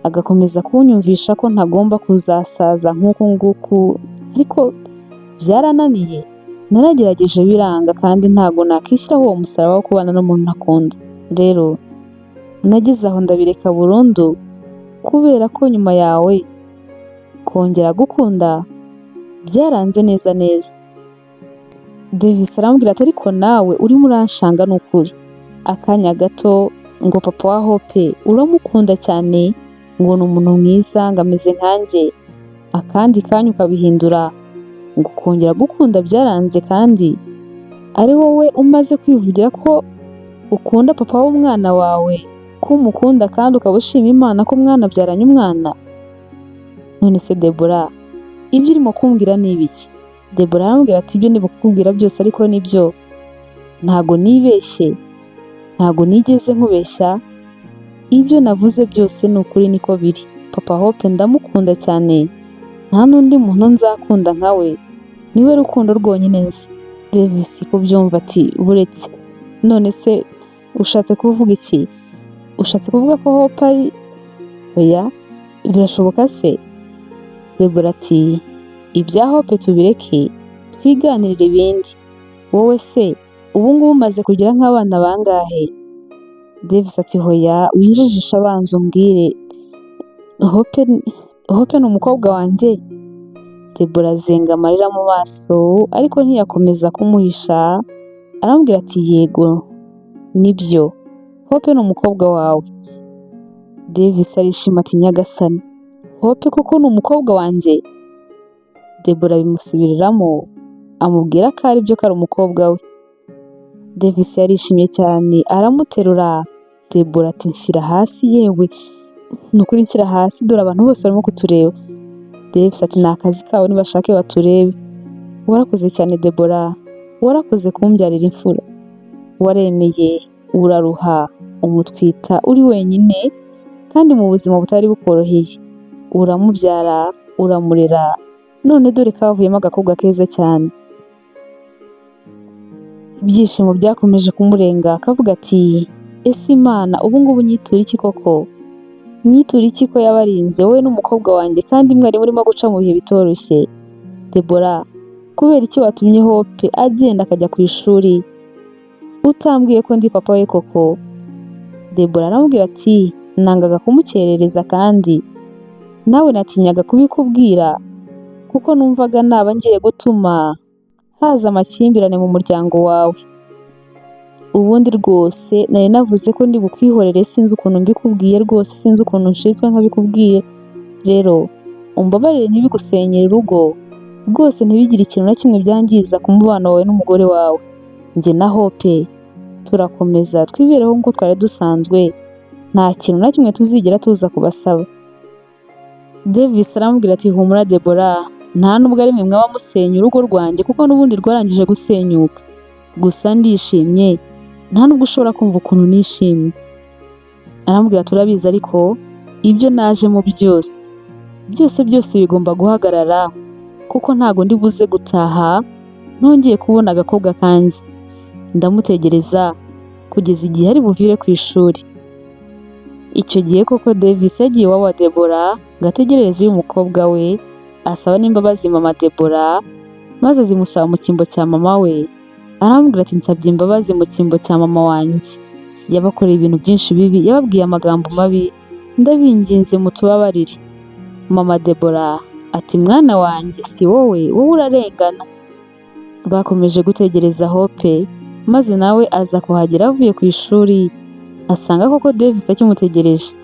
agakomeza kunyumvisha ko ntagomba kuzasaza nk'uku nguku, ariko byarananiye. Naragerageje biranga, kandi ntabwo nakishyiraho uwo musaraba wo kubana n'umuntu ntakunda. Rero nageze aho ndabireka burundu, kubera ko nyuma yawe kongera gukunda byaranze neza neza." Davis arambwira ati: "Ariko nawe urimo uranshanga, ni ukuri. Akanya gato ngo papa wa Hope uramukunda cyane, ngo ni umuntu mwiza, ngo ameze nkanjye, akandi kanya ukabihindura ngo kongera gukunda byaranze, kandi ari wowe umaze kwivugira ko ukunda papa w'umwana wawe, ko umukunda kandi ukaba ushima Imana ko mwanabyaranye umwana. None se Debora, ibyo urimo kumbwira ni ibiki?" Debora arambwira ati: "Ibyo ndi kukubwira byose ariko nibyo, ntago nibeshye, ntago nigeze nkubeshya, ibyo navuze byose ni ukuri, niko biri. Papa Hope ndamukunda cyane, nta n'undi muntu nzakunda nkawe, niwe rukundo rwonyine nzi." Davis kubyumva ati: "Buretse, none se ushatse kuvuga iki? Ushatse kuvuga ko Hope ari... Oya, birashoboka se?" Debora ati: "Ibya Hope tubireke, twiganirire ibindi. Wowe se ubu ngubu umaze kugira nk'abana bangahe?" Davis ati: "Hoya, winjijisha, abanza umbwire, Hope ni umukobwa wanjye?" Debora azenga amarira mu maso, ariko ntiyakomeza kumuhisha, aramubwira ati: "Yego, nibyo, Hope ni umukobwa wawe." Davis arishima ati: "Nyagasani, Hope koko ni umukobwa wanjye?" Debora abimusubiriramo, amubwira ko aribyo, ko ari umukobwa we. Davis yarishimye cyane, aramuterura. Debora ati: "Nshyira hasi, yewe ni ukuri nshyira hasi, dore abantu bose barimo kutureba." Davis ati: "Ni akazi kabo, nibashake baturebe. Warakoze cyane Debora, warakoze kumbyarira imfura. Waremeye uraruha, umutwita uri wenyine kandi mu buzima butari bukoroheye, uramubyara, uramurera, none dore kavuyemo agakobwa keza cyane." Ibyishimo byakomeje kumurenga, akavuga ati: "Ese Imana ubu ngubu nyitura iki koko? Nyitura iki ko yabarinze wowe n'umukobwa wanjye kandi mwari murimo guca mu bihe bitoroshye? Debora, kubera iki watumye Hope agenda akajya ku ishuri utambwiye ko ndi papa we koko?" Debora aramubwira ati: "Nangaga kumukerereza, kandi nawe natinyaga kubikubwira kuko numvaga naba ngiye gutuma haza amakimbirane mu muryango wawe. Ubundi rwose nari navuze ko ndi bukwihorere, sinzi ukuntu mbikubwiye rwose, sinzi ukuntu nshinzwe nkabikubwira. Rero umbabarire, ntibigusenyere urugo rwose, ntibigire ikintu na kimwe byangiza ku mubano wawe n'umugore wawe. Njye na Hope turakomeza twibereho nk'uko twari dusanzwe, nta kintu na kimwe tuzigera tuza kubasaba." Davis aramubwira ati: "Humura Debora, nta nubwo ari mwe mwaba musenya urugo rwanjye, kuko n'ubundi rwarangije gusenyuka. Gusa ndishimye, nta nubwo ushobora kumva ukuntu nishimye." Aramubwira: "Turabizi, ariko ibyo najemo byose byose byose bigomba guhagarara, kuko ntago ndi buze gutaha ntongeye kubona agakobwa kanjye. Ndamutegereza kugeza igihe ari buvire ku ishuri." Icyo gihe koko Davis yagiye iwabo wa Debora ngo ategerereze umukobwa we, asaba n'imbabazi mama Debora, maze azimusaba mu cyimbo cya mama we. Arambwira ati: "Nsabye imbabazi mu cyimbo cya mama wanjye, yabakoreye ibintu byinshi bibi, yababwiye amagambo mabi, ndabinginze mutubabarire." Mama Debora ati: "Mwana wanjye, si wowe, wowe urarengana." Bakomeje gutegereza Hope, maze nawe aza kuhagera avuye ku ishuri, asanga koko Davis akimutegereje.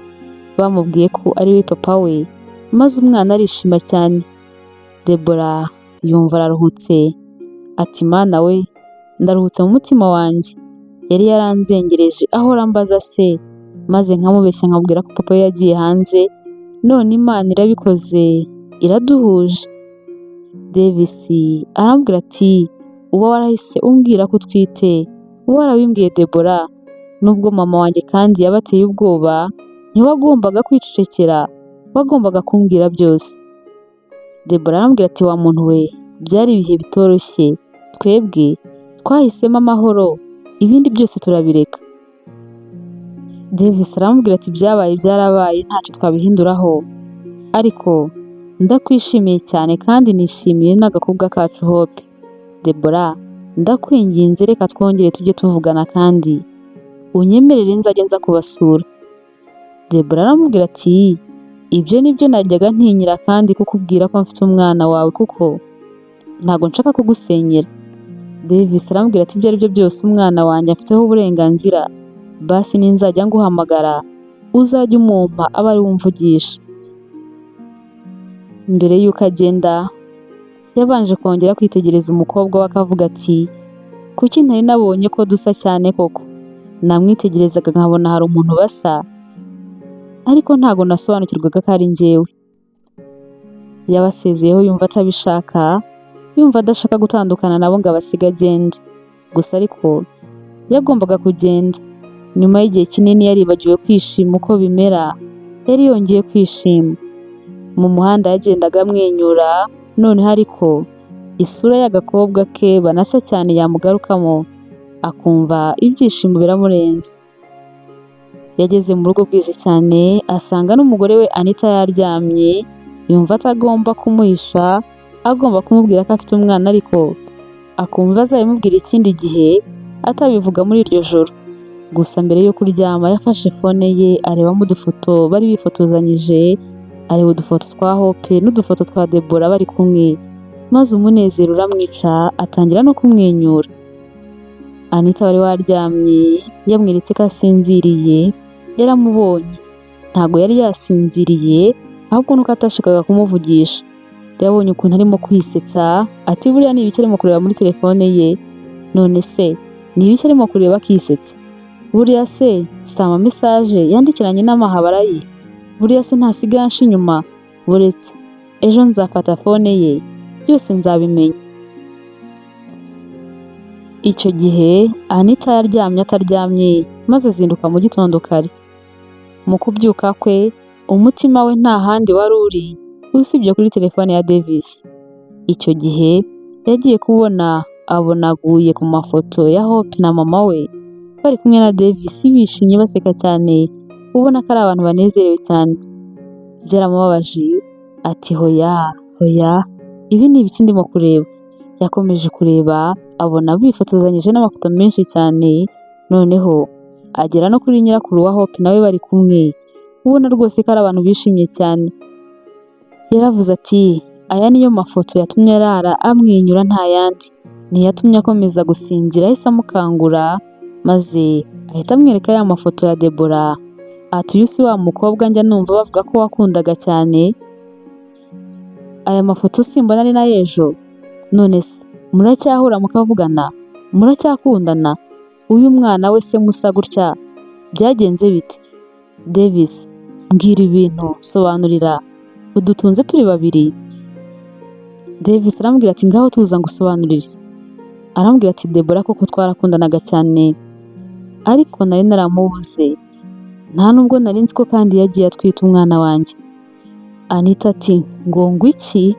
Bamubwiye ko ari we papa we, maze umwana arishima cyane. Debora yumva araruhutse, ati: "Mana we, ndaruhutse mu mutima wanjye. Yari yaranzengereje ahora ambaza se, maze nkamubeshya nkamubwira ko papa we yagiye hanze, none Imana irabikoze iraduhuje." Davis arambwira ati: "Uba warahise umbwira ko utwite, uba warabimbwiye Debora. Nubwo mama wanjye kandi yabateye ubwoba, ntiwagombaga kwicecekera, wagombaga kumbwira byose." Debora arambwira ati: "Wa muntu we, byari ibihe bitoroshye, twebwe twahisemo amahoro, ibindi byose turabireka." Davis aramubwira ati: "Byabaye byarabaye, ntacyo twabihinduraho, ariko ndakwishimiye cyane kandi nishimiye n'agakobwa kacu Hope. Debora, ndakwinginze reka twongere tujye tuvugana kandi unyemerere nzajya nza kubasura." Debora aramubwira ati: "Ibyo nibyo najyaga ntinyira kandi kukubwira ko mfite umwana wawe, kuko ntabwo nshaka kugusenyera." Davis aramubwira ati: "Ibyo ari byo byose umwana wanjye afiteho uburenganzira, basi ninzajya nguhamagara uzajye umumpa abe ari we umvugisha." Mbere y'uko agenda yabanje kongera kwitegereza umukobwa we, akavuga ati: "Kuki ntari nabonye ko dusa cyane koko? Namwitegerezaga nkabona hari umuntu basa, ariko ntabwo nasobanukirwaga ko ari njyewe." Yabasezeyeho yumva atabishaka, yumva adashaka gutandukana nabo ngo abasige agende. Gusa ariko yagombaga kugenda. Nyuma y'igihe kinini yaribagiwe kwishima uko bimera, yari yongeye kwishima. Mu muhanda yagendaga amwenyura, noneho ariko isura y'agakobwa ke banasa cyane yamugarukamo akumva ibyishimo biramurenze. Yageze mu rugo bwije cyane, asanga n'umugore we Anita yaryamye, yumva atagomba kumuhisha, agomba kumubwira ko afite umwana, ariko akumva azabimubwira ikindi gihe, atabivuga muri iryo joro. Gusa mbere yo kuryama yafashe phone ye arebamo udufoto bari bifotozanyije, areba udufoto twa Hope n'udufoto twa Debora bari kumwe, maze umunezero uramwica atangira no kumwenyura. Anita wari waryamye yamweretse ko asinziriye, yaramubonye. Ntabwo yari yasinziriye, ahubwo nuko atashakaga kumuvugisha. Yabonye ukuntu arimo kwisetsa, ati: "Buriya ni ibiki arimo kureba muri telefone ye? None se ni ibiki arimo kureba akisetsa? Buriya se si ama message yandikiranye n'amahabara ye? Buriya se ntasigaye ansha inyuma? Buretse ejo nzafata phone ye, byose nzabimenya." Icyo gihe Anita yaryamye ataryamye, maze azinduka mu gitondo kare. Mu kubyuka kwe umutima we nta handi wari uri usibye kuri telefone ya Davis. Icyo gihe yagiye kubona abona aguye ku mafoto ya Hope na mama we bari kumwe na Davis, bishimye baseka cyane, ubona ko ari abantu banezerewe cyane. Byaramubabaje, ati: "Hoya, hoya, ibi ni ibiki ndimo kureba?" Yakomeje kureba abona bifotozanyije n'amafoto menshi cyane, noneho agera no kuri nyirakuru wa Hope nawe bari kumwe, ubona rwose ko ari abantu bishimye cyane. Yaravuze ati: "Aya niyo mafoto yatumye arara amwenyura, nta yandi." Ntiyatumye akomeza gusinzira, yahise amukangura, maze ahita amwereka ya mafoto ya Debora, ati: "Uyu si wa mukobwa njya numva bavuga ko wakundaga cyane? Aya mafoto simbona ari n'ay'ejo? None se muracyahura mukavugana? Muracyakundana? Uyu mwana we se musa gutya byagenze bite? Davis, mbwira ibintu, sobanurira, udutunze turi babiri." Davis aramubwira ati: "Ngaho tuza ngusobanurire." Aramubwira ati: "Debora koko twarakundanaga cyane, ariko nari naramubuze, nta nubwo nari nzi ko kandi yagiye atwita umwana wanjye." Anita ati: "Ngo iki?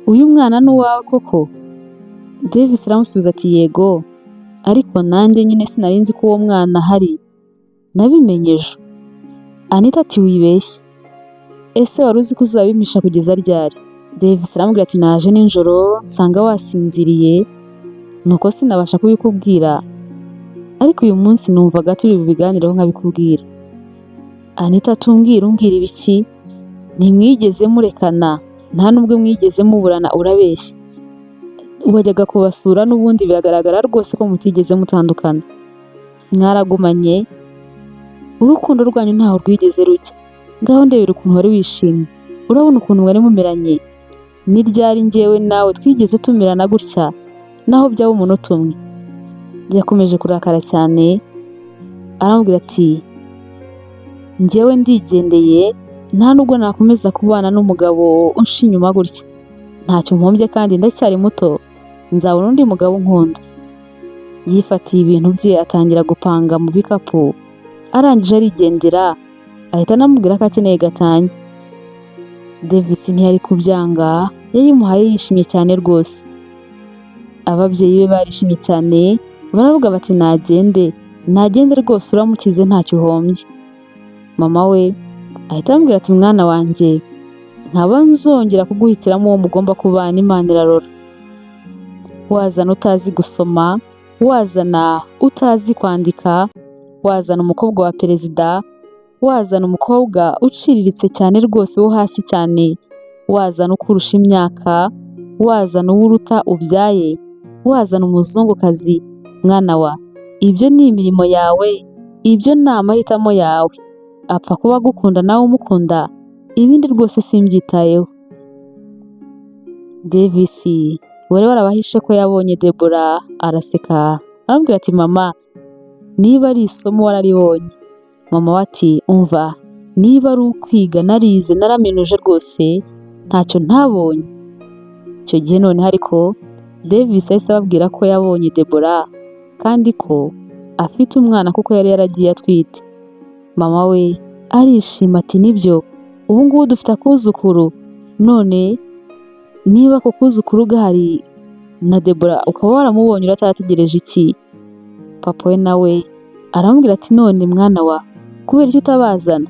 Uyu mwana ni uwawe koko?" Davis aramusubiza ati: "Yego, ariko nanjye nyine sinari nzi ko uwo mwana ahari, nabimenye ejo." Anita ati: "Wibeshye, ese wari uzi ko uzabimisha kugeza ryari?" Davis aramubwira ati: "Naje nijoro nsanga wasinziriye, nuko sinabasha kubikubwira, ariko uyu munsi numvaga turi bubiganireho nkabikubwira." Anita ati: "Umbwira, umbwira ibiki?" Ntimwigeze murekana, nta nubwo mwigeze muburana, urabeshya. Wajyaga kubasura n'ubundi, biragaragara rwose ko mutigeze mutandukana. Mwaragumanye, urukundo rwanyu ntaho rwigeze rujya. Ngaho ndebera ukuntu wari wishimye, urabona ukuntu mwari mumeranye. Ni ryari njyewe nawe twigeze tumerana gutya, naho byaba umunota umwe?" Yakomeje kurakara cyane, aramubwira ati: "Njyewe ndigendeye, nta nubwo nakomeza kubana n'umugabo unca inyuma gutya. Ntacyo mpombye kandi ndacyari muto, nzabona undi mugabo unkunda." Yifatiye ibintu bye, atangira gupanga mu bikapu, arangije arigendera, ahita anamubwira ko akeneye gatanya. Davis ntiyari kubyanga, yayimuhaye yishimye cyane rwose. Ababyeyi be barishimye cyane, baravuga bati: "Nagende, nagende rwose, uramukize, ntacyo uhombye." Mama we ahita amubwira ati: "Mwana wanjye, nkaba nzongera kuguhitiramo uwo mugomba kubana, Imana irarora. Wazana utazi gusoma, wazana utazi kwandika, wazana umukobwa wa perezida, wazana umukobwa uciriritse cyane rwose wo hasi cyane, wazana ukurusha imyaka, wazana uwo uruta ubyaye, wazana umuzungukazi, mwana wa, ibyo ni imirimo yawe, ibyo ni amahitamo yawe. Apfa kuba agukunda nawe umukunda, ibindi rwose simbyitayeho." Davis wari warabahishe ko yabonye Debora araseka, aramubwira ati: "Mama, niba ari isomo wararibonye." Mama we ati: "Umva, niba ari ukwiga narize, naraminuje rwose, ntacyo ntabonye." Icyo gihe noneho ariko Davis yahise ababwira ko yabonye Debora kandi ko afite umwana, kuko yari yaragiye atwite. Mama we arishima ati: "Nibyo, ubu ngubu dufite akuzukuru. None niba ako kuzukuru gahari na Debora ukaba waramubonye, uracyategereje iki?" Papa we nawe aramubwira ati: "None mwana wa, kubera icyo utabazana?"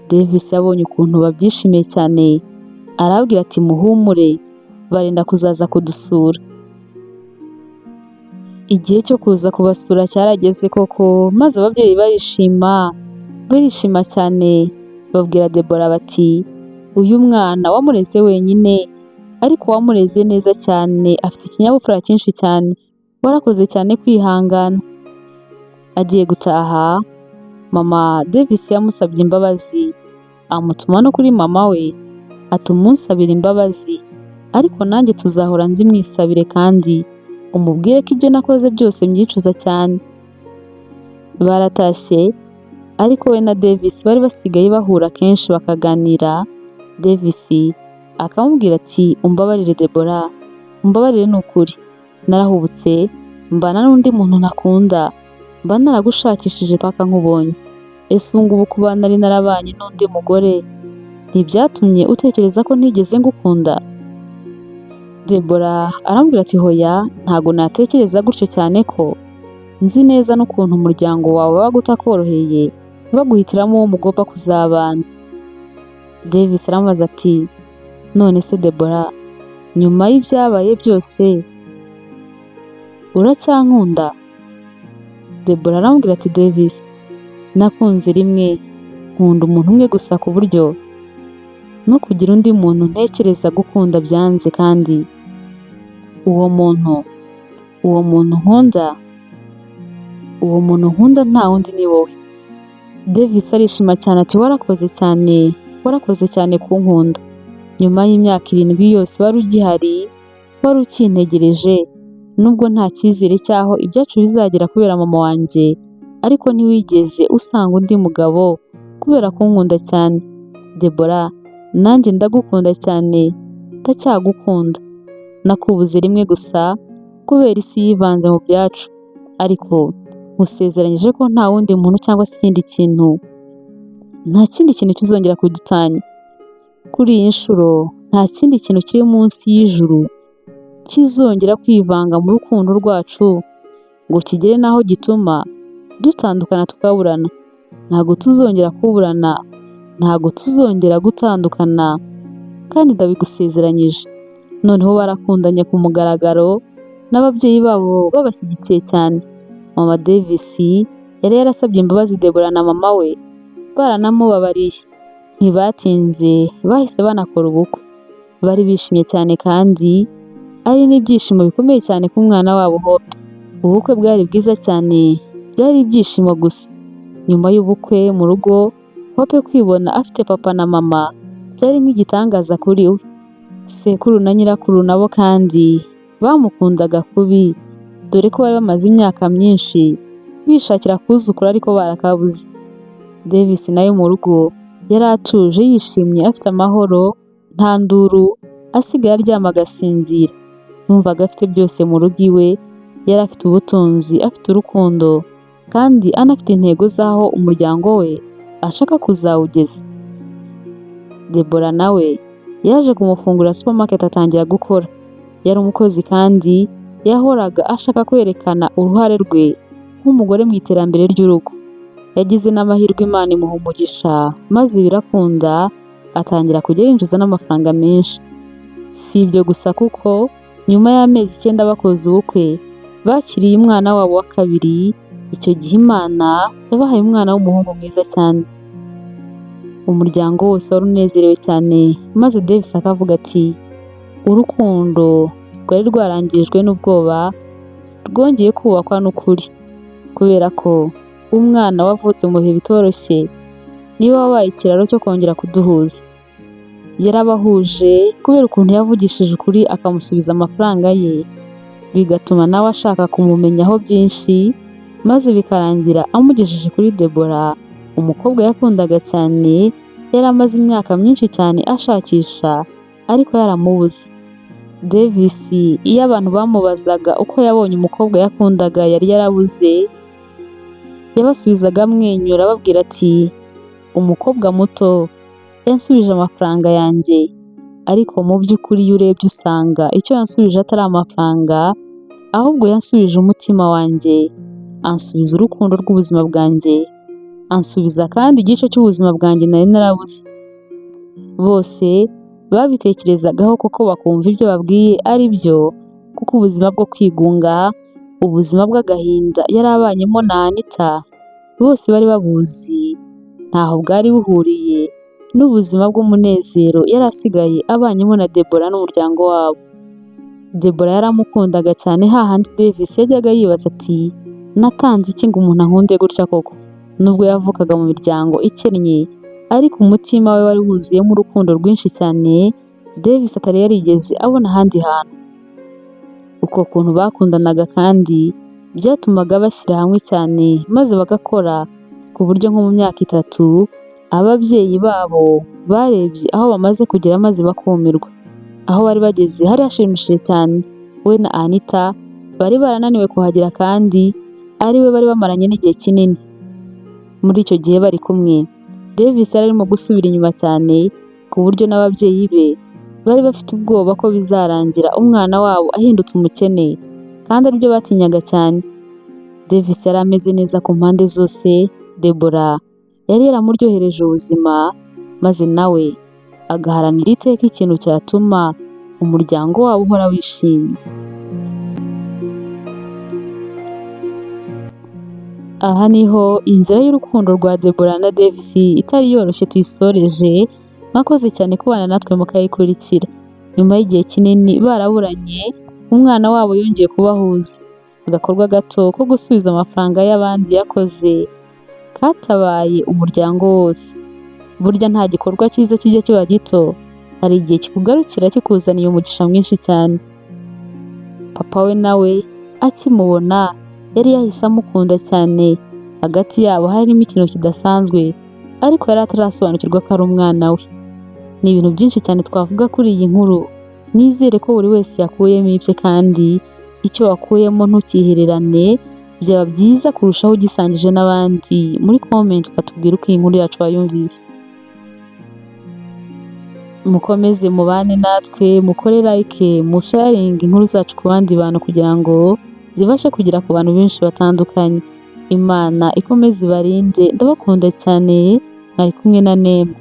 Davis yabonye ukuntu babyishimiye cyane, arababwira ati: "Muhumure, barenda kuzaza kudusura." Igihe cyo kuza kubasura cyarageze koko, maze ababyeyi barishima, barishima cyane, babwira Debora bati: "Uyu mwana wamureze wenyine, ariko wamureze neza cyane, afite ikinyabupfura cyinshi cyane, warakoze cyane kwihangana." Agiye gutaha, mama Davis yamusabye imbabazi, amutuma no kuri mama we ati: "Umunsabire imbabazi, ariko nanjye tuzahora nzimwisabire, kandi umubwire ko ibyo nakoze byose mbyicuza cyane." Baratashye, ariko we na Davis bari basigaye bahura kenshi bakaganira. Davis akamubwira ati: "Umbabarire Debora, umbabarire ni ukuri, narahubutse mbana n'undi muntu ntakunda, mba naragushakishije paka nkubonye. Ese ubu ngubu kuba nari narabanye n'undi mugore ntibyatumye utekereza ko ntigeze ngukunda?" Debora aramubwira ati: "Hoya, ntago natekereza gutyo, cyane ko nzi neza n'ukuntu umuryango wawe wabaga utakoroheye baguhitiramo uwo mugomba kuzabana." Davis aramubaza ati: "None se Debora, nyuma y'ibyabaye byose uracyankunda?" Debora aramubwira ati: "Davis, nakunze rimwe, nkunda umuntu umwe gusa, ku buryo no kugira undi muntu ntekereza gukunda byanze. Kandi uwo muntu nkunda nta wundi, ni wowe." Davis arishima cyane ati: "Warakoze cyane, warakoze cyane kunkunda. Nyuma y'imyaka 7 yose wari ugihari, wari ukintegereje, nubwo nta cyizere cy'aho ibyacu bizagera kubera mama wanjye, ariko ntiwigeze usanga undi mugabo kubera kunkunda cyane. Debora, nanjye ndagukunda cyane, ndacyagukunda. Nakubuze rimwe gusa kubera isi yivanze mu byacu, ariko nkusezeranyije ko nta wundi muntu cyangwa se ikindi kintu, nta kindi kintu kizongera kudutanya. Kuri iyi nshuro nta kindi kintu kiri munsi y'ijuru kizongera kwivanga mu rukundo rwacu ngo kigere n'aho gituma dutandukana tukaburana. Ntabwo tuzongera kuburana, ntabwo tuzongera gutandukana, kandi ndabigusezeranyije." Noneho barakundanye ku mugaragaro n'ababyeyi babo babashyigikiye cyane. Mama Davis yari yarasabye imbabazi Debora na mama we baranamubabariye. Ntibatinze, bahise banakora ubukwe. Bari bishimye cyane kandi ari n'ibyishimo bikomeye cyane ku mwana wabo Hope. Ubukwe bwari bwiza cyane, byari ibyishimo gusa. Nyuma y'ubukwe mu rugo, Hope kwibona afite papa na mama byari nk'igitangaza kuri we. Sekuru na nyirakuru nabo kandi bamukundaga kubi, dore ko bari bamaze imyaka myinshi bishakira kuzukuru ariko barakabuze. Davis nawe mu rugo yari atuje, yishimye, afite amahoro, nta nduru, asigaye aryama agasinzira. Yumvaga afite byose mu rugo iwe, yari afite ubutunzi, afite urukundo kandi anafite intego z'aho umuryango we ashaka kuzawugeza. Debora nawe yaje kumufungurira supermarket atangira gukora. Yari umukozi kandi yahoraga ashaka kwerekana uruhare rwe nk'umugore mu iterambere ry'urugo. Yagize n'amahirwe, Imana imuha umugisha maze birakunda, atangira kujya yinjiza n'amafaranga menshi. Si ibyo gusa, kuko nyuma y'amezi 9 bakoze ubukwe bakiriye umwana wabo wa kabiri. Icyo gihe Imana yabahaye umwana w'umuhungu mwiza cyane. Umuryango wose wari unezerewe cyane, maze Davis akavuga ati: "Urukundo rwari rwarangijwe n'ubwoba rwongeye kubakwa n'ukuri, kubera ko umwana wavutse mu bihe bitoroshye niwe wabaye ikiraro cyo kongera kuduhuza." Yarabahuje kubera ukuntu yavugishije ukuri akamusubiza amafaranga ye, bigatuma nawe ashaka kumumenyaho byinshi, maze bikarangira amugejeje kuri Debora, umukobwa yakundaga cyane, yari amaze imyaka myinshi cyane ashakisha ariko yaramubuze. Davis iyo abantu bamubazaga uko yabonye umukobwa yakundaga yari yarabuze, yabasubizaga amwenyura ababwira ati: "Umukobwa muto yansubije amafaranga yanjye, ariko mu by'ukuri iyo urebye usanga icyo yansubije atari amafaranga, ahubwo yansubije umutima wanjye, ansubiza urukundo rw'ubuzima bwanjye, ansubiza kandi igice cy'ubuzima bwanjye nari narabuze." Bose babitekerezagaho koko, bakumva ibyo babwiye ari byo, kuko ubuzima bwo kwigunga, ubuzima bw'agahinda yari abanyemo na Anita, bose bari babuzi, ntaho bwari buhuriye n'ubuzima bw'umunezero yari asigaye abanyemo na Debora n'umuryango wabo. Debora yaramukundaga cyane, hahandi Davis yajyaga yibaza ati: "Natanze iki ngo umuntu ankunde gutya koko?" Nubwo yavukaga mu miryango ikennye, ariko umutima we wari wuzuyemo urukundo rwinshi cyane Davis atari yarigeze abona ahandi hantu. Uko kuntu bakundanaga kandi byatumaga bashyira hamwe cyane maze bagakora, ku buryo nko mu myaka 3 ababyeyi babo barebye aho bamaze kugera maze bakumirwa. Aho bari bageze hari hashimishije cyane. We na Anita bari barananiwe kuhagera kandi ari we bari bamaranye n'igihe kinini. Muri icyo gihe bari kumwe, Davis yari arimo gusubira inyuma cyane, ku buryo n'ababyeyi be bari bafite ubwoba ko bizarangira umwana wabo ahindutse umukene, kandi aribyo batinyaga cyane. Davis yari ameze neza ku mpande zose. Debora yari yaramuryohereje ubuzima, maze nawe agaharanira iteka ikintu cyatuma umuryango wabo uhora wishimye. Aha niho inzira y'urukundo rwa Debora na Davis itari yoroshye tuyisoreje. Mwakoze cyane kubana natwe mukayikurikira. Nyuma y'igihe kinini baraburanye, umwana wabo yongeye kubahuza. Agakorwa gato ko gusubiza amafaranga y'abandi yakoze katabaye umuryango wose. Burya nta gikorwa cyiza kijya kiba gito, hari igihe kikugarukira kikuzaniye umugisha mwinshi cyane. Papa we nawe akimubona yari yahise amukunda cyane, hagati yabo harimo ikintu kidasanzwe, ariko yari atarasobanukirwa ko ari umwana we. Ni ibintu byinshi cyane twavuga kuri iyi nkuru, nizere ko buri wese yakuyemo ibye, kandi icyo wakuyemo ntukihererane, byaba byiza kurushaho ugisangije n'abandi muri comment ukatubwira uko iyi nkuru yacu wayumvise. Mukomeze mubane natwe, mukore like, musharinge inkuru zacu ku bandi bantu kugira ngo zibashe kugera ku bantu benshi batandukanye. Imana ikomeze ibarinde, ndabakunda cyane, mwari kumwe na Nema.